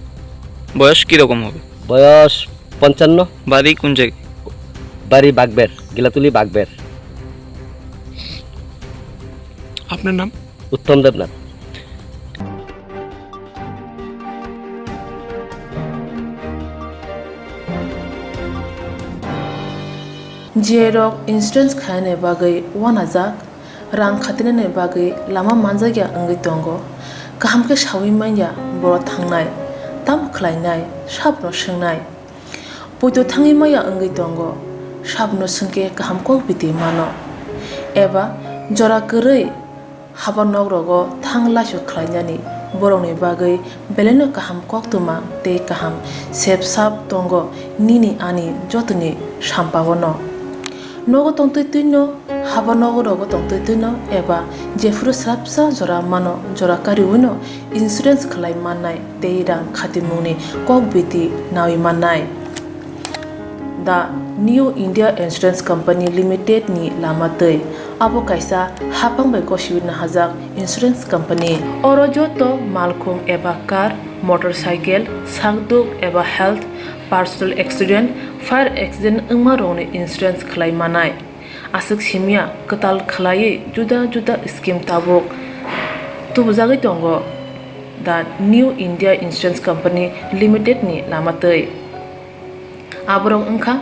বয়স কিরকম হবে? বয়স পঞ্চান্ন। বাড়ি কোন জায়গায়? বাড়ি বাগবের, গিলাতুলি বাগবের। আপনার নাম? উত্তম Debnath. J rok insurance khainani bagwi uanajak, rang khatinani bagwi lama manjakya wngwi tongo. Kaham khe saui manya borok thangnai, tamo khlainai, sabono swngnai. Poito thangwi maya wngwi tongo, sabono swngkhe kaham kok biti mano. Eba jora kwrwi haba nok rogo thang laisu khlainani borokni bagwi belaino kaham koktwma tei kaham sep sap tongo nini ani jotoni sampaono. Nogo tongtwi twino, haba nogo rogo tongtwi twino eba jephuru swrapsa jora mano, jora kariwino insurance khlai mannai tei rang khatimungni kok biti naui mannai. The New India Insurance Company Limited ni lama twi abo kaisa hapang bai gosiwi nahajak insurance company. Oro joto malkhung eba car, motorcycle, sakduk eba health, personal accident, fire accident wngma rokni insurance khlai manai. Aswk simya kwtal khlaiwi juda juda scheme tabuk tubujagwi tongo the New India Insurance Company Limited ni lama twi. Aborok wngkha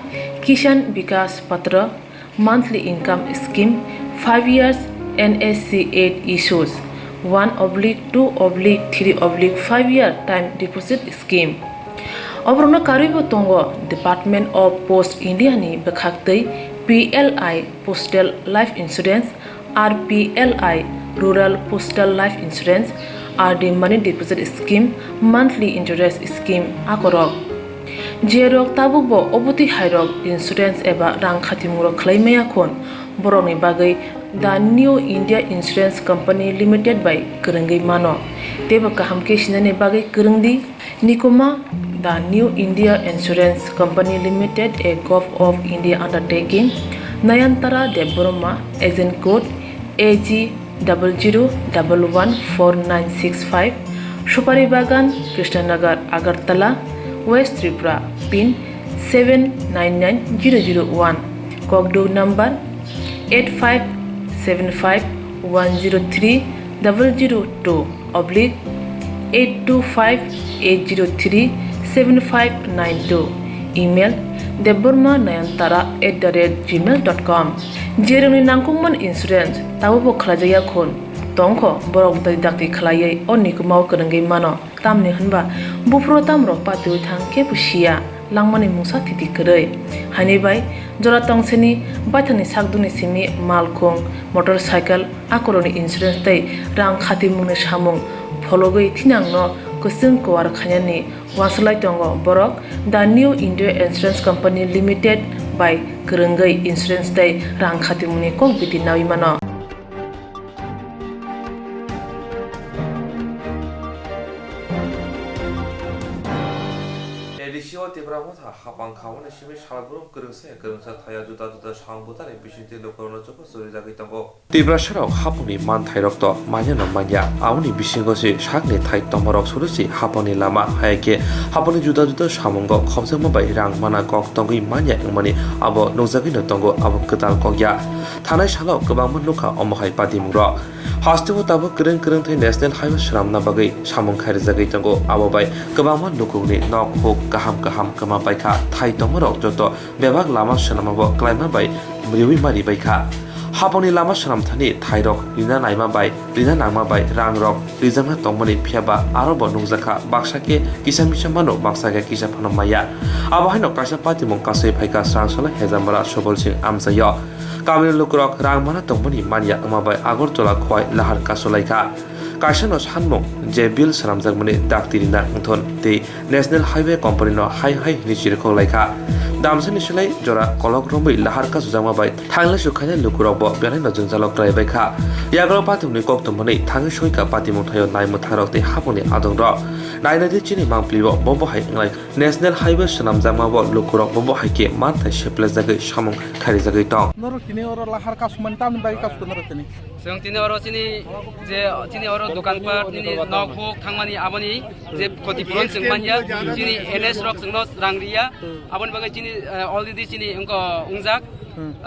Kisan Vikas Patra, monthly income scheme, five years N S C eight issues, one oblique two oblique three oblique five year time deposit scheme. Oborokno karwibo tongo Department of Post India ni bwkhaktwi P L I Postal Life Insurance, R P L I Rural Postal Life Insurance, R D Money Deposit Scheme, Monthly Interest Scheme akorok. Jerok tabukbo obotwi hairok insurance eba rang khatimungrok khlai maya khun, borokni bagwi The New India Insurance Company Limited bai kwrwngwi mano. Teibo kaham khe sinani bagwi kwrwng di. Nikuma, The New India Insurance Company Limited, a Govt of India undertaking, Nayantara Debbarma, agent code A G double zero double one four nine six five, Supari Bagan, Krishnanagar, Agartala, West Tripura, pin seven nine nine zero zero one, Kokduk number eight five seven five one zero three double zero two oblique eight two five eight zero three seven five nine two, email debbarma nayantara at the rate gmail dot com. Jerokni nangkukmani insurance tabukbo khlaijakya khun tongkho, borok bwtwi dakti khlaiwi o nikumao kwrwngwi mano. Tamni hwnba buphuru tamrok patiwi thang kebo siya, langmani mungsa thiti kwrwi. Haini bai jora tongseni baithangni sakdukni simi malkhung, motorcycle, akorokni insurance tei rang khatimungni samung phologwi thinangno kwchwng kwar khainani uansuk lai tongo borok The New India Insurance Company Limited bai kwrwngwi insurance tei rang khatimungni kok biti naui mano. A D C o Tipra Motha hapang khamani simi salbrum kwrwngsa kwrwngsa thaya juda juda samung bwtharni bisingtwi lukurokno chukhu churijagwi tongo. Tiprasarok hapangni manthairokto manyano manya, aboni bisingo se sakni thai tongmarok surusi hapangni lama, hai khe hapangni juda juda samungo khopjakma bai rang mana kok tongwi manya wngmani abo nukjagwino tongo, abo kwtal kok ya. Thanai salo kwbangma nukha omo hai patimungrok. Hasteo tabuk kwrwng kwrwng thai National Highway swnamna bagwi samung khairjagwi tongo, abo bai kwbangma nukungni nok huk kaham kaham kwma baikha, thai tongmarok joto bebak lama swnamabo kwlaima bai riwi mari baikha. Habangni lama swnamthani thairok rina naima bai rina nangma bai rangrok rijakna tongmani, phiyaba arobo nukjakha baksa khe kisa misa mano, baksa khe kisa phano maya. Abo haino kaisa patimung kasui phaikha Srangsala Hejamara Subol Singh amchaio. Kamini lukurok rang mana tongmani manya wngma bai Agartala Khowai lahar kasulaikha. Kaisano sanmung je bill swnamjakmani dakti rina wngthon tei National Highway Company no hai hai hwnwi chirikhok laikha. Damsani silai jora kolok romwi lahar kasujakma bai thanglaisu khainai lukurokbo belaino jwngjalo klaibaikha. Yagra patimungni koktwmani thangwi soika patimung thaio naimwthangrok tei hapungni adongrok. Nainadi chini mangpilibo bo bo hai wnglai. National Highway swnamjakma bo lukurok bo bo hai khe manthai seplajagwi samung kharijagwi tong. Norok tini oro lahar kasumani tamni bagwi kasukha norok tini? Chwng tini oro chini je chini oro dokan pat nini nok huk thangmani aboni je khoti puron chwng manya, chini N S rok chwngno rang riya, aboni bagwi chini, eh, already chini wngko wngjak,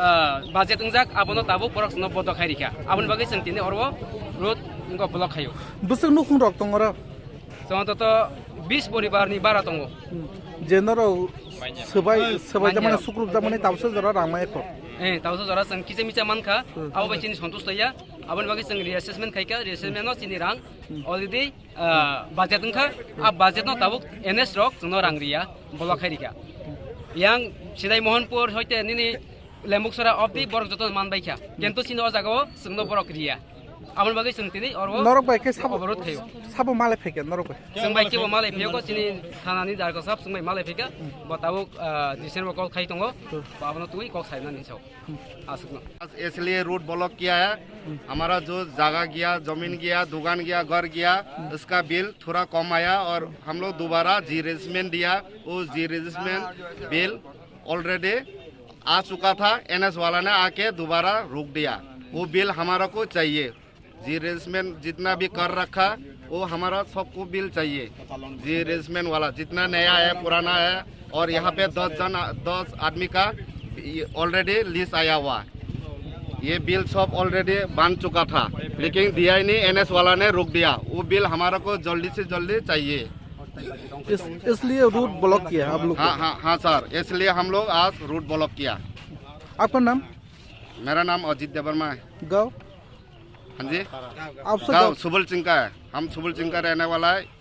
eh, budget wngjak, abono tabuk borok chwngno bodo khai rikha, aboni bagwi chwng tini oro road wngko block khaio. Bwswk nukhung rok tong oro? Chwng to to bis poribar ni bara tongo. Hmm. Je norok swbai swbai jamani, manya, sukruk jamani tabsa jora rang maya kho. Eh, tabsa jora chwng kisa misa mankha, hmm, abo bai chini santush taiya. Aboni bagwi chwng reassessment khaikha, reassessment no chini rang, hmm, already, ah, budget wngkha, a budget no tabuk N S rok chwngno rang riya, block khai rikha. Yang Sidai Mohanpur hoite nini Lembuksora obdi borok joto manbaikha, kintu chini o jagao chwngno borok riya. Aboni bagwi chwng tini oro norok bai khe sabo, oborot khaio. Sabo malai phaikha norok bai? Chwng bai kebo malai phaio, chini thanani darko sab chwng bai malai phaikha, bo tabuk, ah, December call khai tongo, hmm, bo abono twi kok sainani sao. Hmm. Aswkno. इसलिए road block किया है। हमारा जो जगह गया, जमीन गया, दुकान गया, घर गया, इसका बिल थोड़ा कम आया और हम लोग दोबारा जी रजिस्ट्रेशन दिया। वो जी रजिस्ट्रेशन बिल ऑलरेडी आ चुका था, एनएस वाला ने आके दोबारा रोक दिया। वो बिल हमारा को चाहिए। जी रजिस्ट्रेशन जितना भी कर रखा, वो हमारा सबको बिल चाहिए। जी रजिस्ट्रेशन वाला जितना नया है, पुराना है, और यहाँ पे दस जन, दस आदमी का ऑलरेडी लिस्ट आया हुआ। ये बिल सब ऑलरेडी बन चुका था, लेकिन दिया ही नहीं, एनएस वाला ने रोक दिया। वो बिल हमारा को जल्दी से जल्दी चाहिए। इस, इसलिए रूट ब्लॉक किया आप लोग को? हाँ, हाँ, हाँ सर, इसलिए हम लोग आज रूट ब्लॉक किया। आपका नाम? मेरा नाम अजीत देवर्मा है। गाँव? हाँ जी। आप सब गाँव गाँव? सुबल चिंका है, हम सुबल चिंका रहने वाला है।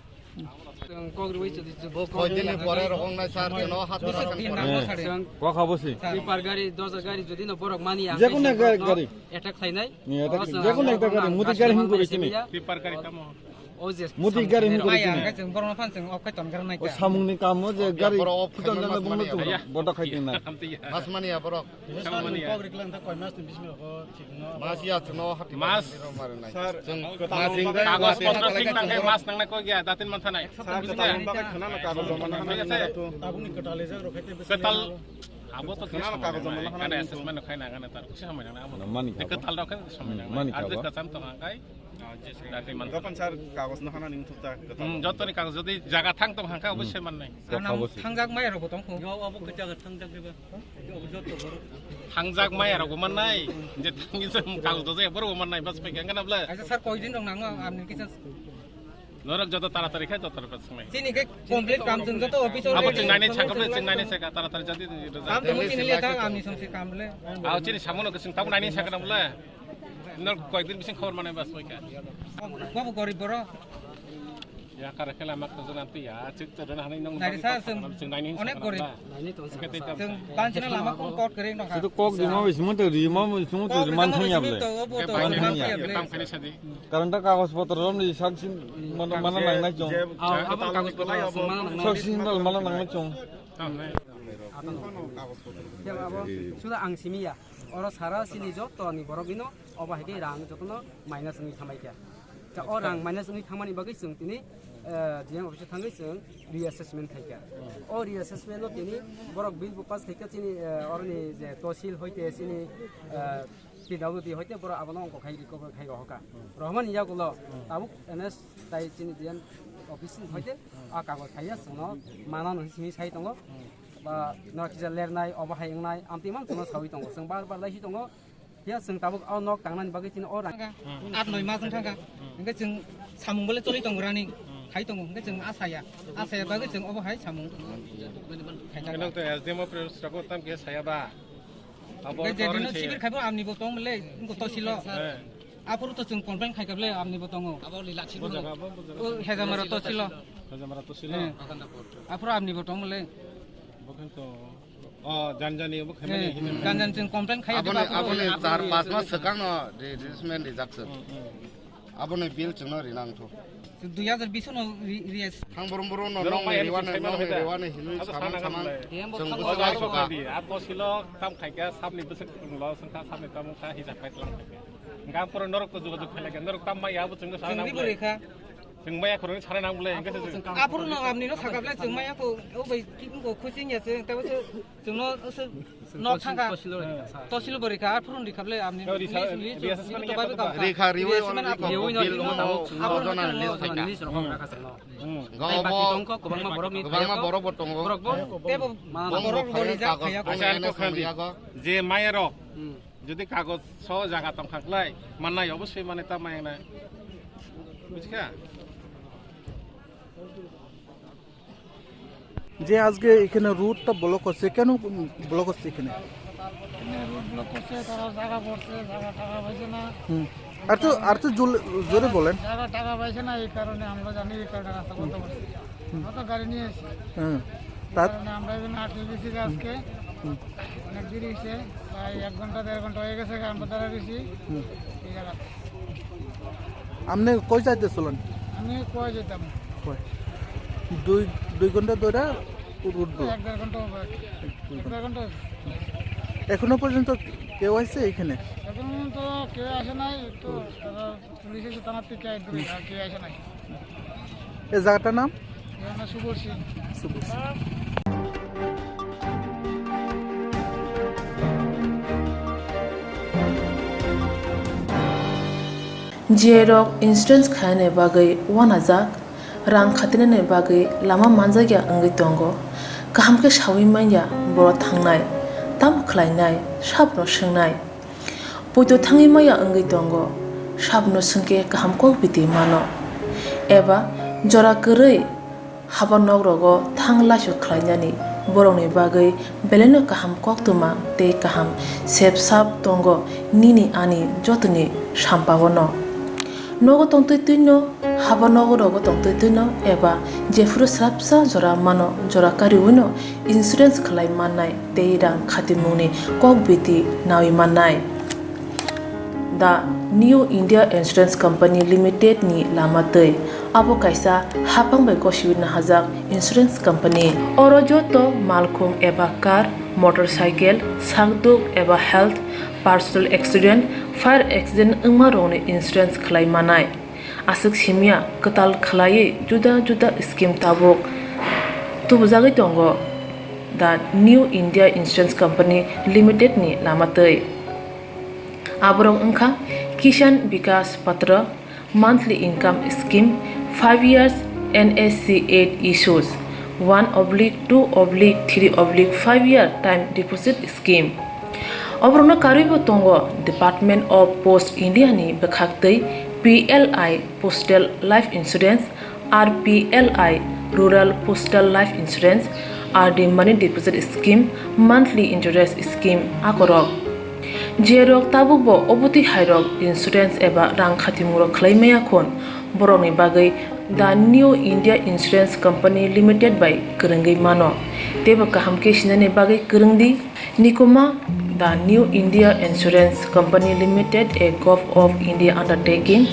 Kok rwui chwdi chwdi. Koi din ni pore rok wngnai sir, keno hati. Chwng kok habo si? Tipper gari, doza gari jodi no borok mani ang. Jekunu gari, gari. Attack khlainai. Ni attack, jekunu ekta gari, muti gari him kori sini. Tipper gari tamo. O je muti gari him kori sini. Ang chwng borok no phan chwng ok kai ton gar nai. O samung ni kamo je gari kuton jana bongno chwng bodo khai tin na. Mas mani ya borok. Samung mani ya. Kok riklang ta koi mas ni bising rok. Mas ya chwng no hati. Mas. Sir, chwng mas hingga kagoj potro sing nang khe mas nang na koi gya datin man thanai. Sir, kwtal bagwi khana na kagoj joma nang nang to. Tabuk ni kwtal ejak rok khai te bwswk. Kwtal abo to khana na kagoj joma nang nang to. Assessment khai nang nang tar kusi samai nang abo. Mani kabo. Kwtal rok khai samai nang. Mani kabo. Ar je kwcham to nang kai. Datin man. Dokan sir kagoj no hana ning thuk ta kwtal. Hmm, joto ni kagoj jodi jaga thang tong hangka obosoi man nai. Kok habo si? Thangjak mai rok bo tong kho. Yo abo kwtal thangjak riba. Thangjak maya rok bo mannai, je thangwi se kagoj dojai borok bo mannai, bas pai khe wngkha na bwle? Aisa sir, koi din rok nango, amni kisa. Norok joto taratari khai joto rok swngnai. Chini khe complete kam chwng joto office. Abo chwng nainai sakha bwle, chwng nainai sakha, taratari jadi rwjak. Kam tongwi chini le thang, amni somsi kam le. Abo chini samono khe chwng tabuk nainai sakha na bwle? Nor koyekdin bising khobor manai bas pai kha. Bobo gorib borok. Ya kare khela mak to jana tiya, chik to jana hanai nong. Nai sa, chwng onek gorib. Chwng banchina lama kok kot kwrwi nokha. Situ kok di ma bising to ri ma bising to ri man thang ya bwle. Man thang ya. Tam khani sadi. Karon ta kagoj potro rom ni sak sin mana mana nang nai chong. Abo kagoj potro rom mana nang nai. Sak sin mana nang nai chong. Suda ang simi ya. Oro sara chini joto ni borok ino obo hai khe rang jotono minus wngwi thamai kha. Ta o rang minus wngwi thangmani bagwi chwng tini, eh, D M office o thangwi chwng reassessment khai kha. O reassessment no tini borok bill bo pass khai kha chini, eh, oroni je tosil hoite chini, eh, P W D hoite borok abono ongkho khai, khai rohorkha. Rohormani yagulo tabuk N S tai chini D M office hoite a kagoj khaiya chwngno manano hinwi sai tongo. Ba no kisa lernai, obo hai wngnai, amtwi mang chwngno sawi tongo. Chwng bar bar laisi tongo. Ya chwng tabuk o nok tangnani bagwi chini o rang. At noi mas wng thangkha. Hwnkhe chwng samung bole choli tongo rani. Khai tongo. Hwnkhe chwng asaya. Asaya bagwi chwng obo hai samung. Khaijak. Nok to S D M office rok tam khe saya ba. Abo Gai je torrent dino se. Sibir khaibo amni bo tong mele, ingo to silo. Eh. Aphuru to chwng complain khai kable amni bo tongo. Abo lila chibir. Bo jaga bo, bo jaga. O hejamara to silo. Hejamara to silo. Eh. Aphuru amni bo tong mele. Bo khan to, oh, janjani bo khaimani Eh, hinwi. Janjan chwng complain khai Aboni, diba aphuru. Aboni char pas mas swkang no replacement rijak chwng. Hmm, hmm. Aboni bill chwngno rina wngthu. Dui hazar bish no ri-, ri-, Thang borom borom no Norok nong mai ni ani rewani, sai mano nong ni hai da. Rewani hinwi Abo samang sana samang nang chwng lai. Bo Oja thang asok borom. Hai di, ato silo tam khai kya, sabni bwswk lo, sengkha sabni tam wngkha, hijak pai tlang khai kya. Hingkha aphuru norok ko jogajog khai lai kha, norok tam mai ya, abo chwngno sana Chwng nang ri bo lai. Rikha. Chwng maya khoroknwi sana nang le, hingkhe se chwng. Aphuru no amni no sakap le chwng maya ko, o bai ki ko khuching ya se, ta bo se chwng no se nok thang kha. Tosil bo rikha, aphuru rikha le amni. Yo, risa, list, list, risa list, sana to ya bai to kha. Rikha, riwi Replacement wala aphuru. Riwi no bill rikha, no, aphuru no jona no list no thang kha. List rok rakha se no. Hmm. Go bai baki bo, tong kho, kwbangma borok ni kwbangma thai borok bo tongo. Borok bo, tebo Bang borok bo borok rijak khaijak. Acha, ang kok khan di. Je maya rok, Hmm. Jodi kagoj so jaga tong kha khlai, mannai obosoi mane ta maya na. Bujikha? যে আজকে এখানে রোডটা ব্লক হচ্ছে, কেন ব্লক হচ্ছে এখানে? এখানে road block করছে, তারা জায়গা পড়ছে, জায়গা টাকা পাইছে না। হুম। আর তো, আর তো জোরে, জোরে বলেন। জায়গা টাকা পাইছে না, এই কারণে আমরা জানি, এই কারণে রাস্তা বন্ধ করছে। হুম। আমরা তো গাড়ি নিয়ে এসেছি। হ্যাঁ। এই তার কারণে আমরা এখানে আটকে গেছি যে আজকে হুম। অনেক দেরি হয়েছে, প্রায় এক ঘন্টা, দেড় ঘন্টা হয়ে গেছে, আমরা দাঁড়া রয়েছি হুম। এই জায়গাতে। আপনি কই যাইতেছিলেন? আমি কই যেতাম? কই? দুই, দুই ঘন্টা ধরে রোড ব্লক। এক দেড় ঘন্টা হবে। এক দেড় ঘন্টা হবে। এখনো পর্যন্ত কেউ আসছে এখানে? এখন তো কেউ আসে নাই, তো তারা পুলিশ এসে থানার থেকে এক দূরে, আর কেউ আসে নাই। এই জায়গাটার নাম? এর নাম সুবল সিং। সুবল Singh. J rok insurance khainani bagwi uanajak, rang khatinani bagwi lama manjakya wngwi tongo. Kaham khe saui manya borok thangnai, tamo khlainai, sabono swngnai. Poito thangwi maya wngwi tongo, sabono swngkhe kaham kok biti mano. Eba jora kwrwi haba nok rogo thang laisu khlainani borokni bagwi belaino kaham koktwma tei kaham sep sap tongo nini ani jotoni sampao no. Nogo tongtwi twino, haba nogo rogo tongtwi twino eba jephuru swrapsa jora mano jora kariwino insurance khlai mannai tei rang khatimungni kok biti naui mannai. The New India Insurance Company Limited ni lama twi. Abo kaisa hapang bai gosiwi nahajak insurance company. Oro joto malkhung eba car, motorcycle, sakduk eba health, personal accident, fire accident wngma rokni insurance khlai manai. Aswk simya kwtal khlaiwi juda juda scheme tabuk tubujagwi tongo The New India Insurance Company Limited ni lama twi. Aborok wngkha Kisan Vikas Patra, monthly income scheme, five years N S C eight issues, one oblique two oblique three oblique five year time deposit scheme. Oborokno karwibo tongo Department of Post India ni bwkhaktwi P L I Postal Life Insurance, R P L I Rural Postal Life Insurance, R D Money Deposit Scheme, Monthly Interest Scheme akorok. Jerok tabukbo obotwi hairok insurance eba rang khatimung rok khlai maya khun, borokni bagwi The New India Insurance Company Limited bai kwrwngwi mano. Teibo kaham khe sinani bagwi kwrwngdi. Nikuma, The New India Insurance Company Limited, a Govt of India undertaking,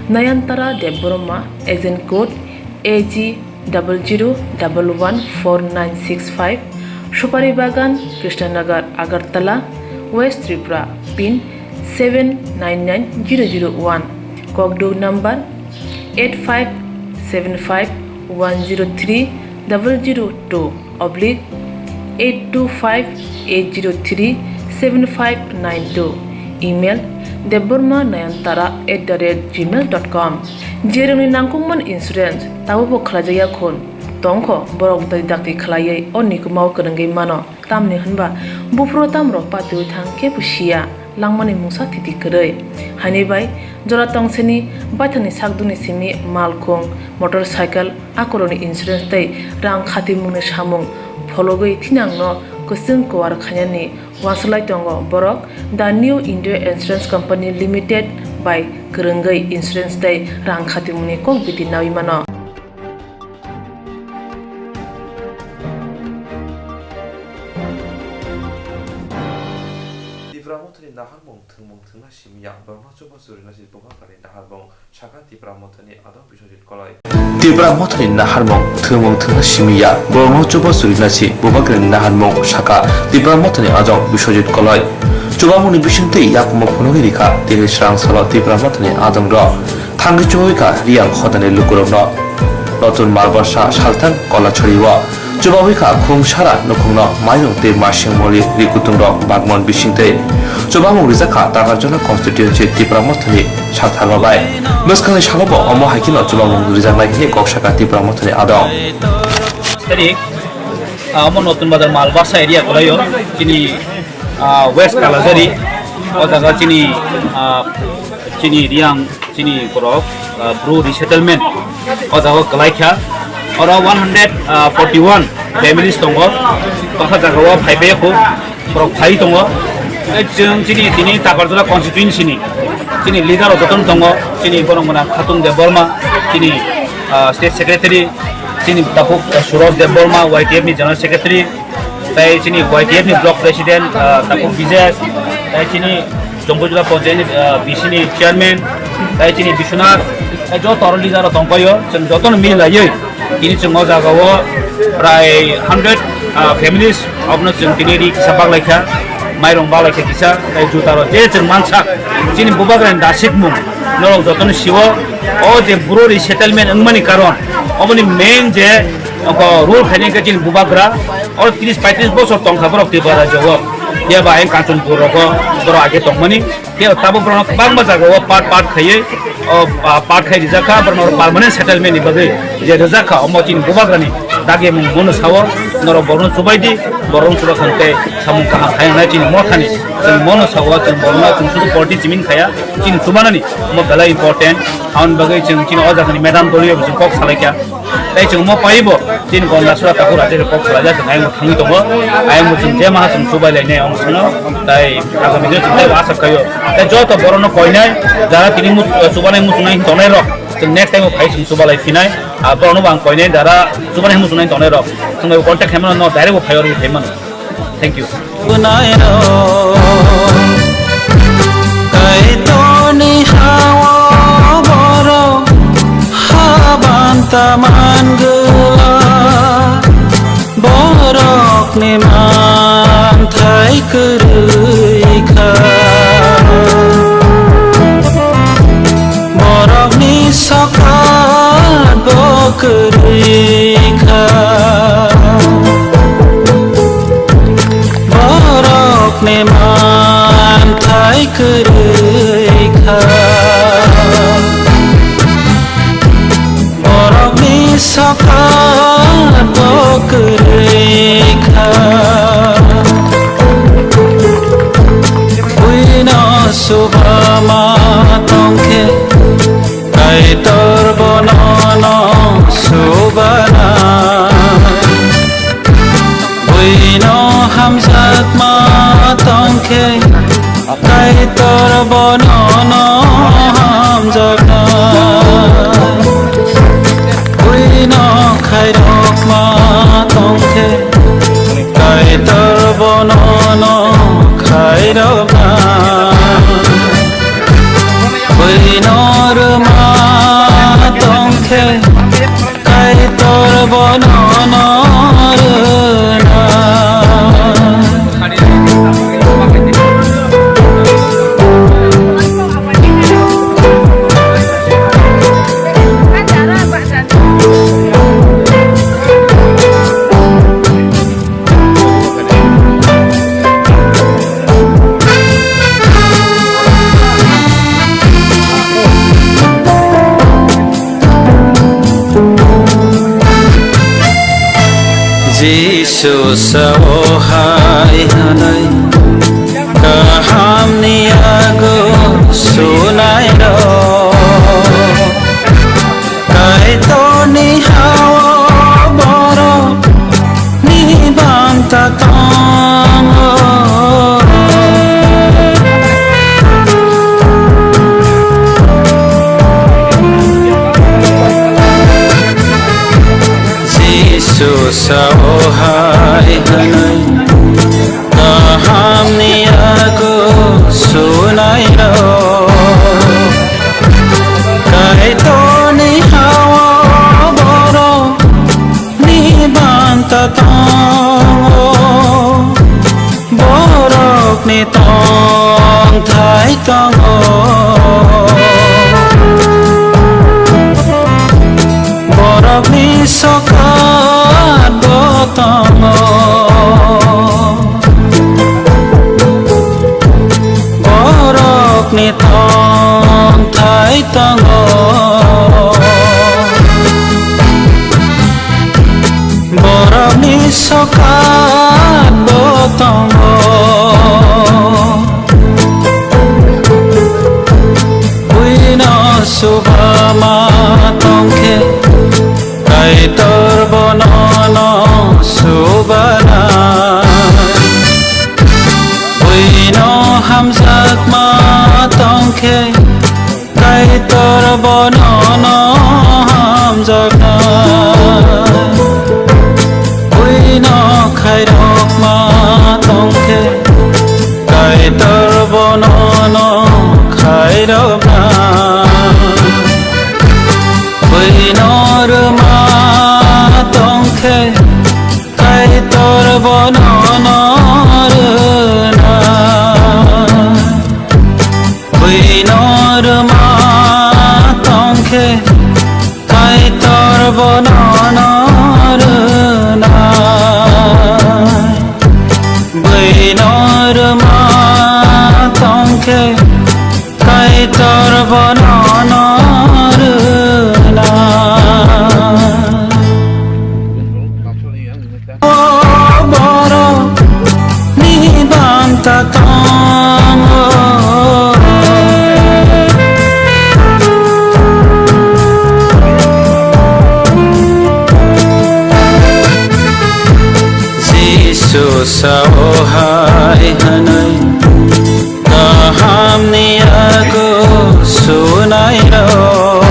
Nayantara Debbarma, agent code A G double zero double one four nine six five, Supari Bagan, Krishnanagar, Agartala, West Tripura, pin seven nine nine zero zero one, Kokduk number eight five seven five one zero three double zero two oblique eight two five eight zero three seven five nine two, email debbarma nayantara at the rate gmail dot com. Jerokni nangkukmani insurance tabukbo khlaijakya khun tongkho, borok dakti dakti khlaiwi o nikumao kwrwngwi mano. Tamni hwnba buphuru tamrok patiwi thang kebo siya, langmani mungsa thiti kwrwi. Haini bai jora tongsini baithangni sakdukni simi malkhung, motorcycle, akorokni insurance tei rang khatimungni samung phologwi thinangno kwchwng kwar khainani uansuk lai tongo borok The New India Insurance Company Limited bai kwrwngwi insurance tei rang khatimungni kok biti naui mano. Tipra Mothani naharmung thwngmung thwngna simi ya, borokno chubachu rwna si bubagrani naharmung, sakha Tipra Mothani adong Biswajit Koloi. Tipra Mothani naharmung thwngmung thwngna simi ya, borokno chubachu rwna si bubagrani naharmung, sakha Tipra Mothani adong Biswajit Koloi. Chubamungni bisingtwi yakungma phunugwi rikha tini srang salo Tipra Mothani adongrok. Thangwi chubawi kha Riyang hodani lukurokno. Notun Malbarsa salthang Kolachari o chubawi kha khung sara nukhungno mairung tei masing moli rikutungrok bagman bisingtwi. Chubamung rijak kha Takarjala constituency Tipra Mothani saltharma bai. Bwskangni salobo omo hai kheno chubamung rijaknai hwnwi kok sakha Tipra Mothani adong. Tarik, ah, omo Notun Bazar Malbarsa area kwlaio, chini, ah, West Kalajari, o jaga chini, ah, chini Riyang chini borok, ah, Bru resettlement o jaga kwlai kha. Oro one hundred forty one families tongo, bwkha jaga o phai paiya kho, borok phai tongo. Tei chwng chini tini Takarjala constituency ni chini leader rok jotono tongo, chini borok mwnang Khatung Debbarma, chini, ah, state secretary, chini takhuk, ah, Suraj Debbarma, Y T F ni general secretary, tei chini Y T F ni block president, ah, takhuk Bijesh, tei chini Jompuijala Panchayat ni, ah, B C ni chairman, tei chini Biswanath, tei joto oro leader rok tongpaio, chwng jotono mil laiwi tini chwng o jaga o prai hundred, ah, families abono chwng tini ri kisa baglai kha, mairung baglai kha kisa, tei juta rok je chwng mansa chini bubagrani dasitmung norok jotono sio, o je bru resettlement wngmani karon oboni main je oko rule khainai khe chini bubagra o tris paitris bosor tongkha borok Tripura rajyo o. Phiya ba ayang Kanchanpur rogo borok age tongmani. Phiya tabuk borok kwbangma jaga o part part khaiwi o, ah, part khai rijak kha, borok permanent settlement ni bagwi je rijak kha, omo chini bubagrani dagi mung bono sao, norok borokno chubai di, borokno chuba khan tei samung kaham khai wngnai chini mothani. Chwng bono sao, chwng borokno chwng sudu party chiming khaya, chini chubanani omo belai important. Aboni bagwi chwng chini o jagani madam doliyo bo chwng kok salai kha. Tei chwng mo paibo chini Gondasura takhuk raja kok salai jak, ayang thangwi tongo, ayang bo chwng je maha chwng chubai lainai omo sano, tei agami dino chwng tei asa khaio. Tei joto borokno koinai, jara tini mu-, chubanai muchungnai tongnai rok, chwng next time o phai chwng chuba lai phinai, ah, borokno bo ang koinai, jara chubanai muchungnai tongnai rok, chwng bai contact khaimano, no direct bo phai oro khaimano. Thank you. Kaitorni hao borok haban taman gula, borokni manthai kwrwi kha. Borokni sokat bo kwrwi kha. Borokni manthai kwrwi kha. Borokni sokat bo kwrwi kha. Buino subama tongkhe, Kaitor bono no subana. Buino hamjakma tongkhe, Kaitor bono no hamjakna. Buino khairokma tongkhe, Kaitor bono no khairokna. Buino rwma tongkhe, Kaitor bono no rwna. Jisu sao hai hwnwi, kahamni yago sunairok, Kaitorni hao borokni banta tong. Sao hai hwnwi kahamni yago sunairok, Kaitorni ha-o borokni banta tongo. Borokni tongthai tongo, borokni sokat bo tongo, borokni tongthai tongo. Borokni sokat bo tongo, buino subama tongkhe, Kaitor bono no subana. Buino hamjakma tongkhe, Kaitor bono no hamjakna. Buino khairokma tongkhe, Kaitor bono no khairokna. Buino rwma tongkhe, Kaitor bono no rwna. Buino rwma tongkhe, Kaitor bono no rwna. Buino rwma tongkhe, Kaitor bono no rwna. O borokni banta tongo. Jisu sao hai hwnwi kahamni yago sunairok,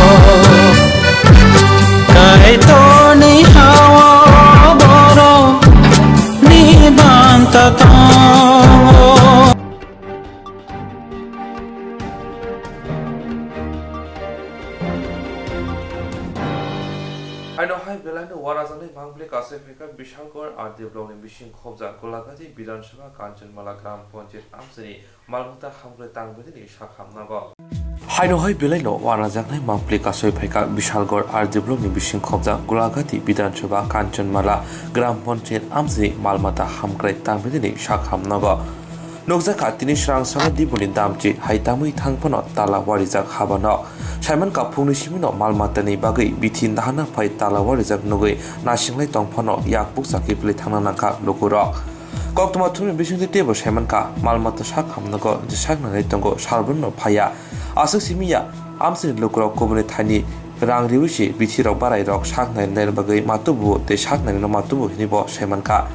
Kaitorni ha-o borokni banta tongo. Ano hai belai no uanajaknai mangpili kasui phaikha Bishalgarh R D block ni bising khobjak Golagati Bidhan Sabha Kanchanmala Gram Panchayat amchaini mal mata hamkrai tangbaini sak hamnago. Haino hai belai no uanajaknai mangpili kasui phaikha Bishalgarh R D block ni bising khobjak Golagati Bidhan Sabha Kanchanmala Gram Panchayat amchaini mal mata hamkrai tangbaini sak hamnago. Nukjakha tini srang srang diboni damchi hai tangwi thang phano tala warijak habano. Saimankha phungni simino mal matani bagwi bithi nahana phai tala warijak nugwi nasinglai tong phano yak bukcha kiphilwi thangna nangkha lukurok. Koktwma thumni bisingtwi teibo saimankha mal mata sak hamnago je sak nainai tongo salbrumno phaiya. Aswk simiya amchaini lukurok kubuni thaini rang riwi se bithirok barairok sak nainai bagwi matubu tei sak nainai matubu hinwi bo saimankha.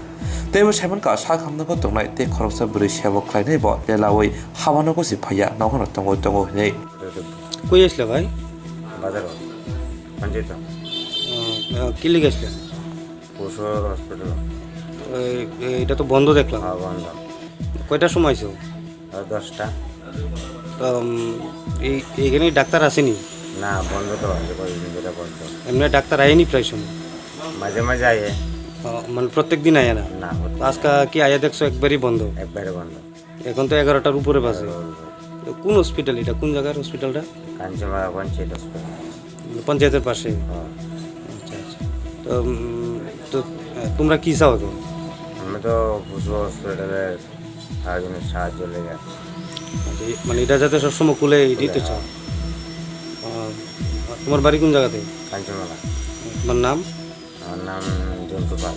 Teibo saimankha sak hamnago tongnai tei khoroksa bwrwi sebo khlainai bo lelawi habanogo se phaiya nogono tongo tongo hinwi. Koi asle bhai? বাজারো, পঞ্চায়েত। আহ, আহ, কি লিগে আসলে? পশু হসপিটাল। এই, এই, এটা তো বন্ধ দেখলাম। হ্যাঁ, বন্ধ। কয়টার সময় আইছো? আর দশটা। তো, উম, এই, এইখানে ডাক্তার আসেনি? না, বন্ধ তো আছে, কয়েকদিন ধরে বন্ধ। এমনি ডাক্তার আয়নি প্রায় সময়? মাঝে মাঝে আয়ে। আহ, মানে প্রত্যেক দিন আয় না? না, প্রত্যেক তো আজকে কি আয়া দেখছো একবারই বন্ধ? একবারে বন্ধ। এখন তো এগারোটার উপরে বাজে। এগারোটার উপরে। তো কোন হসপিটাল এটা? কোন জায়গার হসপিটালটা? কাঞ্চনমালা পঞ্চায়েত হসপিটাল। পঞ্চায়েতের পাশে? হ্যাঁ। আচ্ছা, আচ্ছা। তো, উম, তো, আহ, তোমরা কি চাও এখন? আমরা তো পশু হসপিটালে আরেকজনের সাহায্য লেগে। আচ্ছা, এ-, মানে এটা যাতে সবসময় খুলে, এটাই তো খুলে, চাও। হ্যাঁ। আহ, তোমার বাড়ি কোন জায়গাতে? কাঞ্চনমালা। তোমার নাম? আমার নাম জন্টু পাল।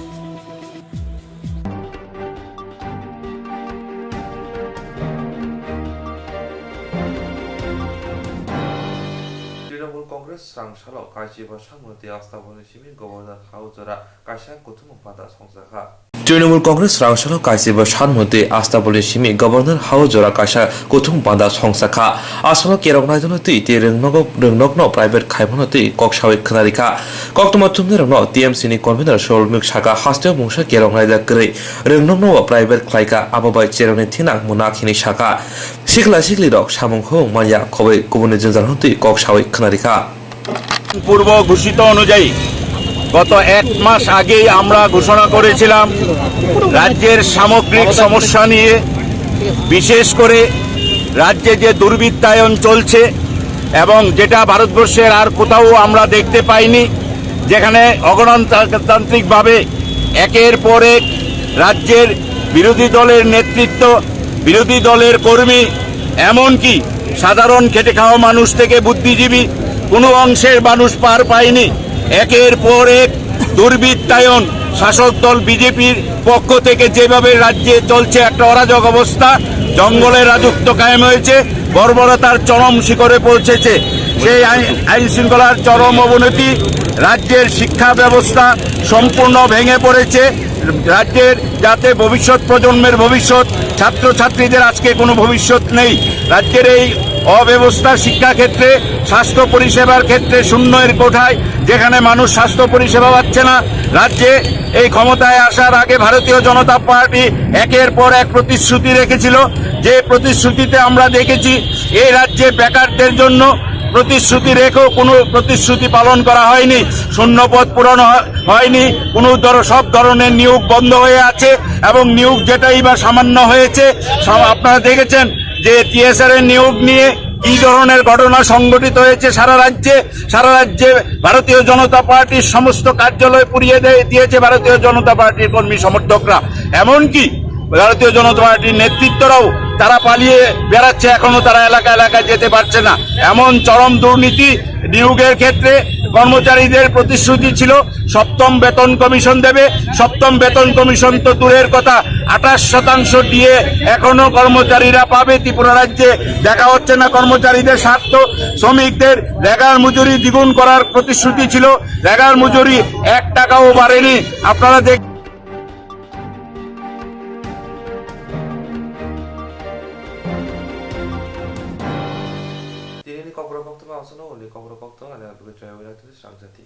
Trinamool Congress srang salo Kaichiba Sangmoti Astaboni simi Governor Hao jora kaisa kuthumung pata songjakha. Trinamool Congress rangchakno kaisibo sanmung twi Astabulni simi Governor House jora kaisa kuthum banda songsa kha. Aswkno kerok naidokno twi tei rwngnokno private khaimano twi kok sawi khwnarikha. Koktwma thumnairokno T M C ni convener Sorol Mik sakha, hasteo mungsa kerok naida kwrwi rwngnokno bo private khlaikha, abo bai cherokni thinang munak hinwi sakha. Sikla siklirok samung hung manya khobwi kubunni jwnjalno twi kok sawi khwnarikha. পূর্ব ঘোষিত অনুযায়ী গত এক মাস আগেই আমরা ঘোষণা করেছিলাম রাজ্যের সামগ্রিক সমস্যা নিয়ে, বিশেষ করে রাজ্যে যে দুর্বৃত্তায়ন চলছে এবং যেটা ভারতবর্ষের আর কোথাও আমরা দেখতে পাইনি, যেখানে অগণতান্ত্রিকভাবে একের পর এক রাজ্যের বিরোধী দলের নেতৃত্ব, বিরোধী দলের কর্মী, এমনকি সাধারণ খেটে খাওয়া মানুষ থেকে বুদ্ধিজীবী কোনো অংশের মানুষ পার পায়নি। একের পর এক দুর্বৃত্তায়ন শাসক দল বিজেপির পক্ষ থেকে যেভাবে রাজ্যে চলছে একটা অরাজক অবস্থা, জঙ্গলের রাজত্ব কায়েম হয়েছে, বর্বরতার চরম শিখরে পৌঁছেছে। সেই আইন, আইন শৃঙ্খলার চরম অবনতি, রাজ্যের শিক্ষা ব্যবস্থা সম্পূর্ণ ভেঙে পড়েছে। রাজ্যের যাতে ভবিষ্যৎ প্রজন্মের ভবিষ্যৎ, ছাত্রছাত্রীদের আজকে কোনো ভবিষ্যৎ নেই। রাজ্যের এই অব্যবস্থা শিক্ষাক্ষেত্রে, স্বাস্থ্য পরিষেবার ক্ষেত্রে শূন্যের কোঠায়, যেখানে মানুষ স্বাস্থ্য পরিষেবা পাচ্ছে না। রাজ্যে এই ক্ষমতায় আসার আগে ভারতীয় জনতা পার্টি একের পর এক প্রতিশ্রুতি রেখেছিল, যে প্রতিশ্রুতিতে আমরা দেখেছি এই রাজ্যে বেকারদের জন্য প্রতিশ্রুতি রেখেও কোনো প্রতিশ্রুতি পালন করা হয়নি। শূন্য পদ পূরণ হ-, হয়নি, কোনো ধর-, সব ধরনের নিয়োগ বন্ধ হয়ে আছে এবং নিয়োগ যেটাই বা সামান্য হয়েছে, সব আপনারা দেখেছেন যে টিএসআর এর নিয়োগ নিয়ে কী ধরনের ঘটনা সংঘটিত হয়েছে সারা রাজ্যে। সারা রাজ্যে ভারতীয় জনতা পার্টির সমস্ত কার্যালয় পুড়িয়ে দে-, দিয়েছে ভারতীয় জনতা পার্টির কর্মী সমর্থকরা। এমনকি ভারতীয় জনতা পার্টির নেতৃত্বরাও তারা পালিয়ে বেড়াচ্ছে, এখনো তারা এলাকা এলাকায় যেতে পারছে না। এমন চরম দুর্নীতি নিয়োগের ক্ষেত্রে কর্মচারীদের প্রতিশ্রুতি ছিল সপ্তম বেতন কমিশন দেবে। সপ্তম বেতন কমিশন তো দূরের কথা, আঠাশ শতাংশ ডিএ এখনো কর্মচারীরা পাবে। ত্রিপুরা রাজ্যে দেখা হচ্ছে না কর্মচারীদের স্বার্থ। শ্রমিকদের রেগার মজুরি দ্বিগুণ করার প্রতিশ্রুতি ছিল, রেগার মজুরি এক টাকাও বাড়েনি। আপনারা দেখ Tini ni kokborok koktwma aswkno uni kokborok koktwma ani ang tugwi chaya wi naitugwi swnamjati.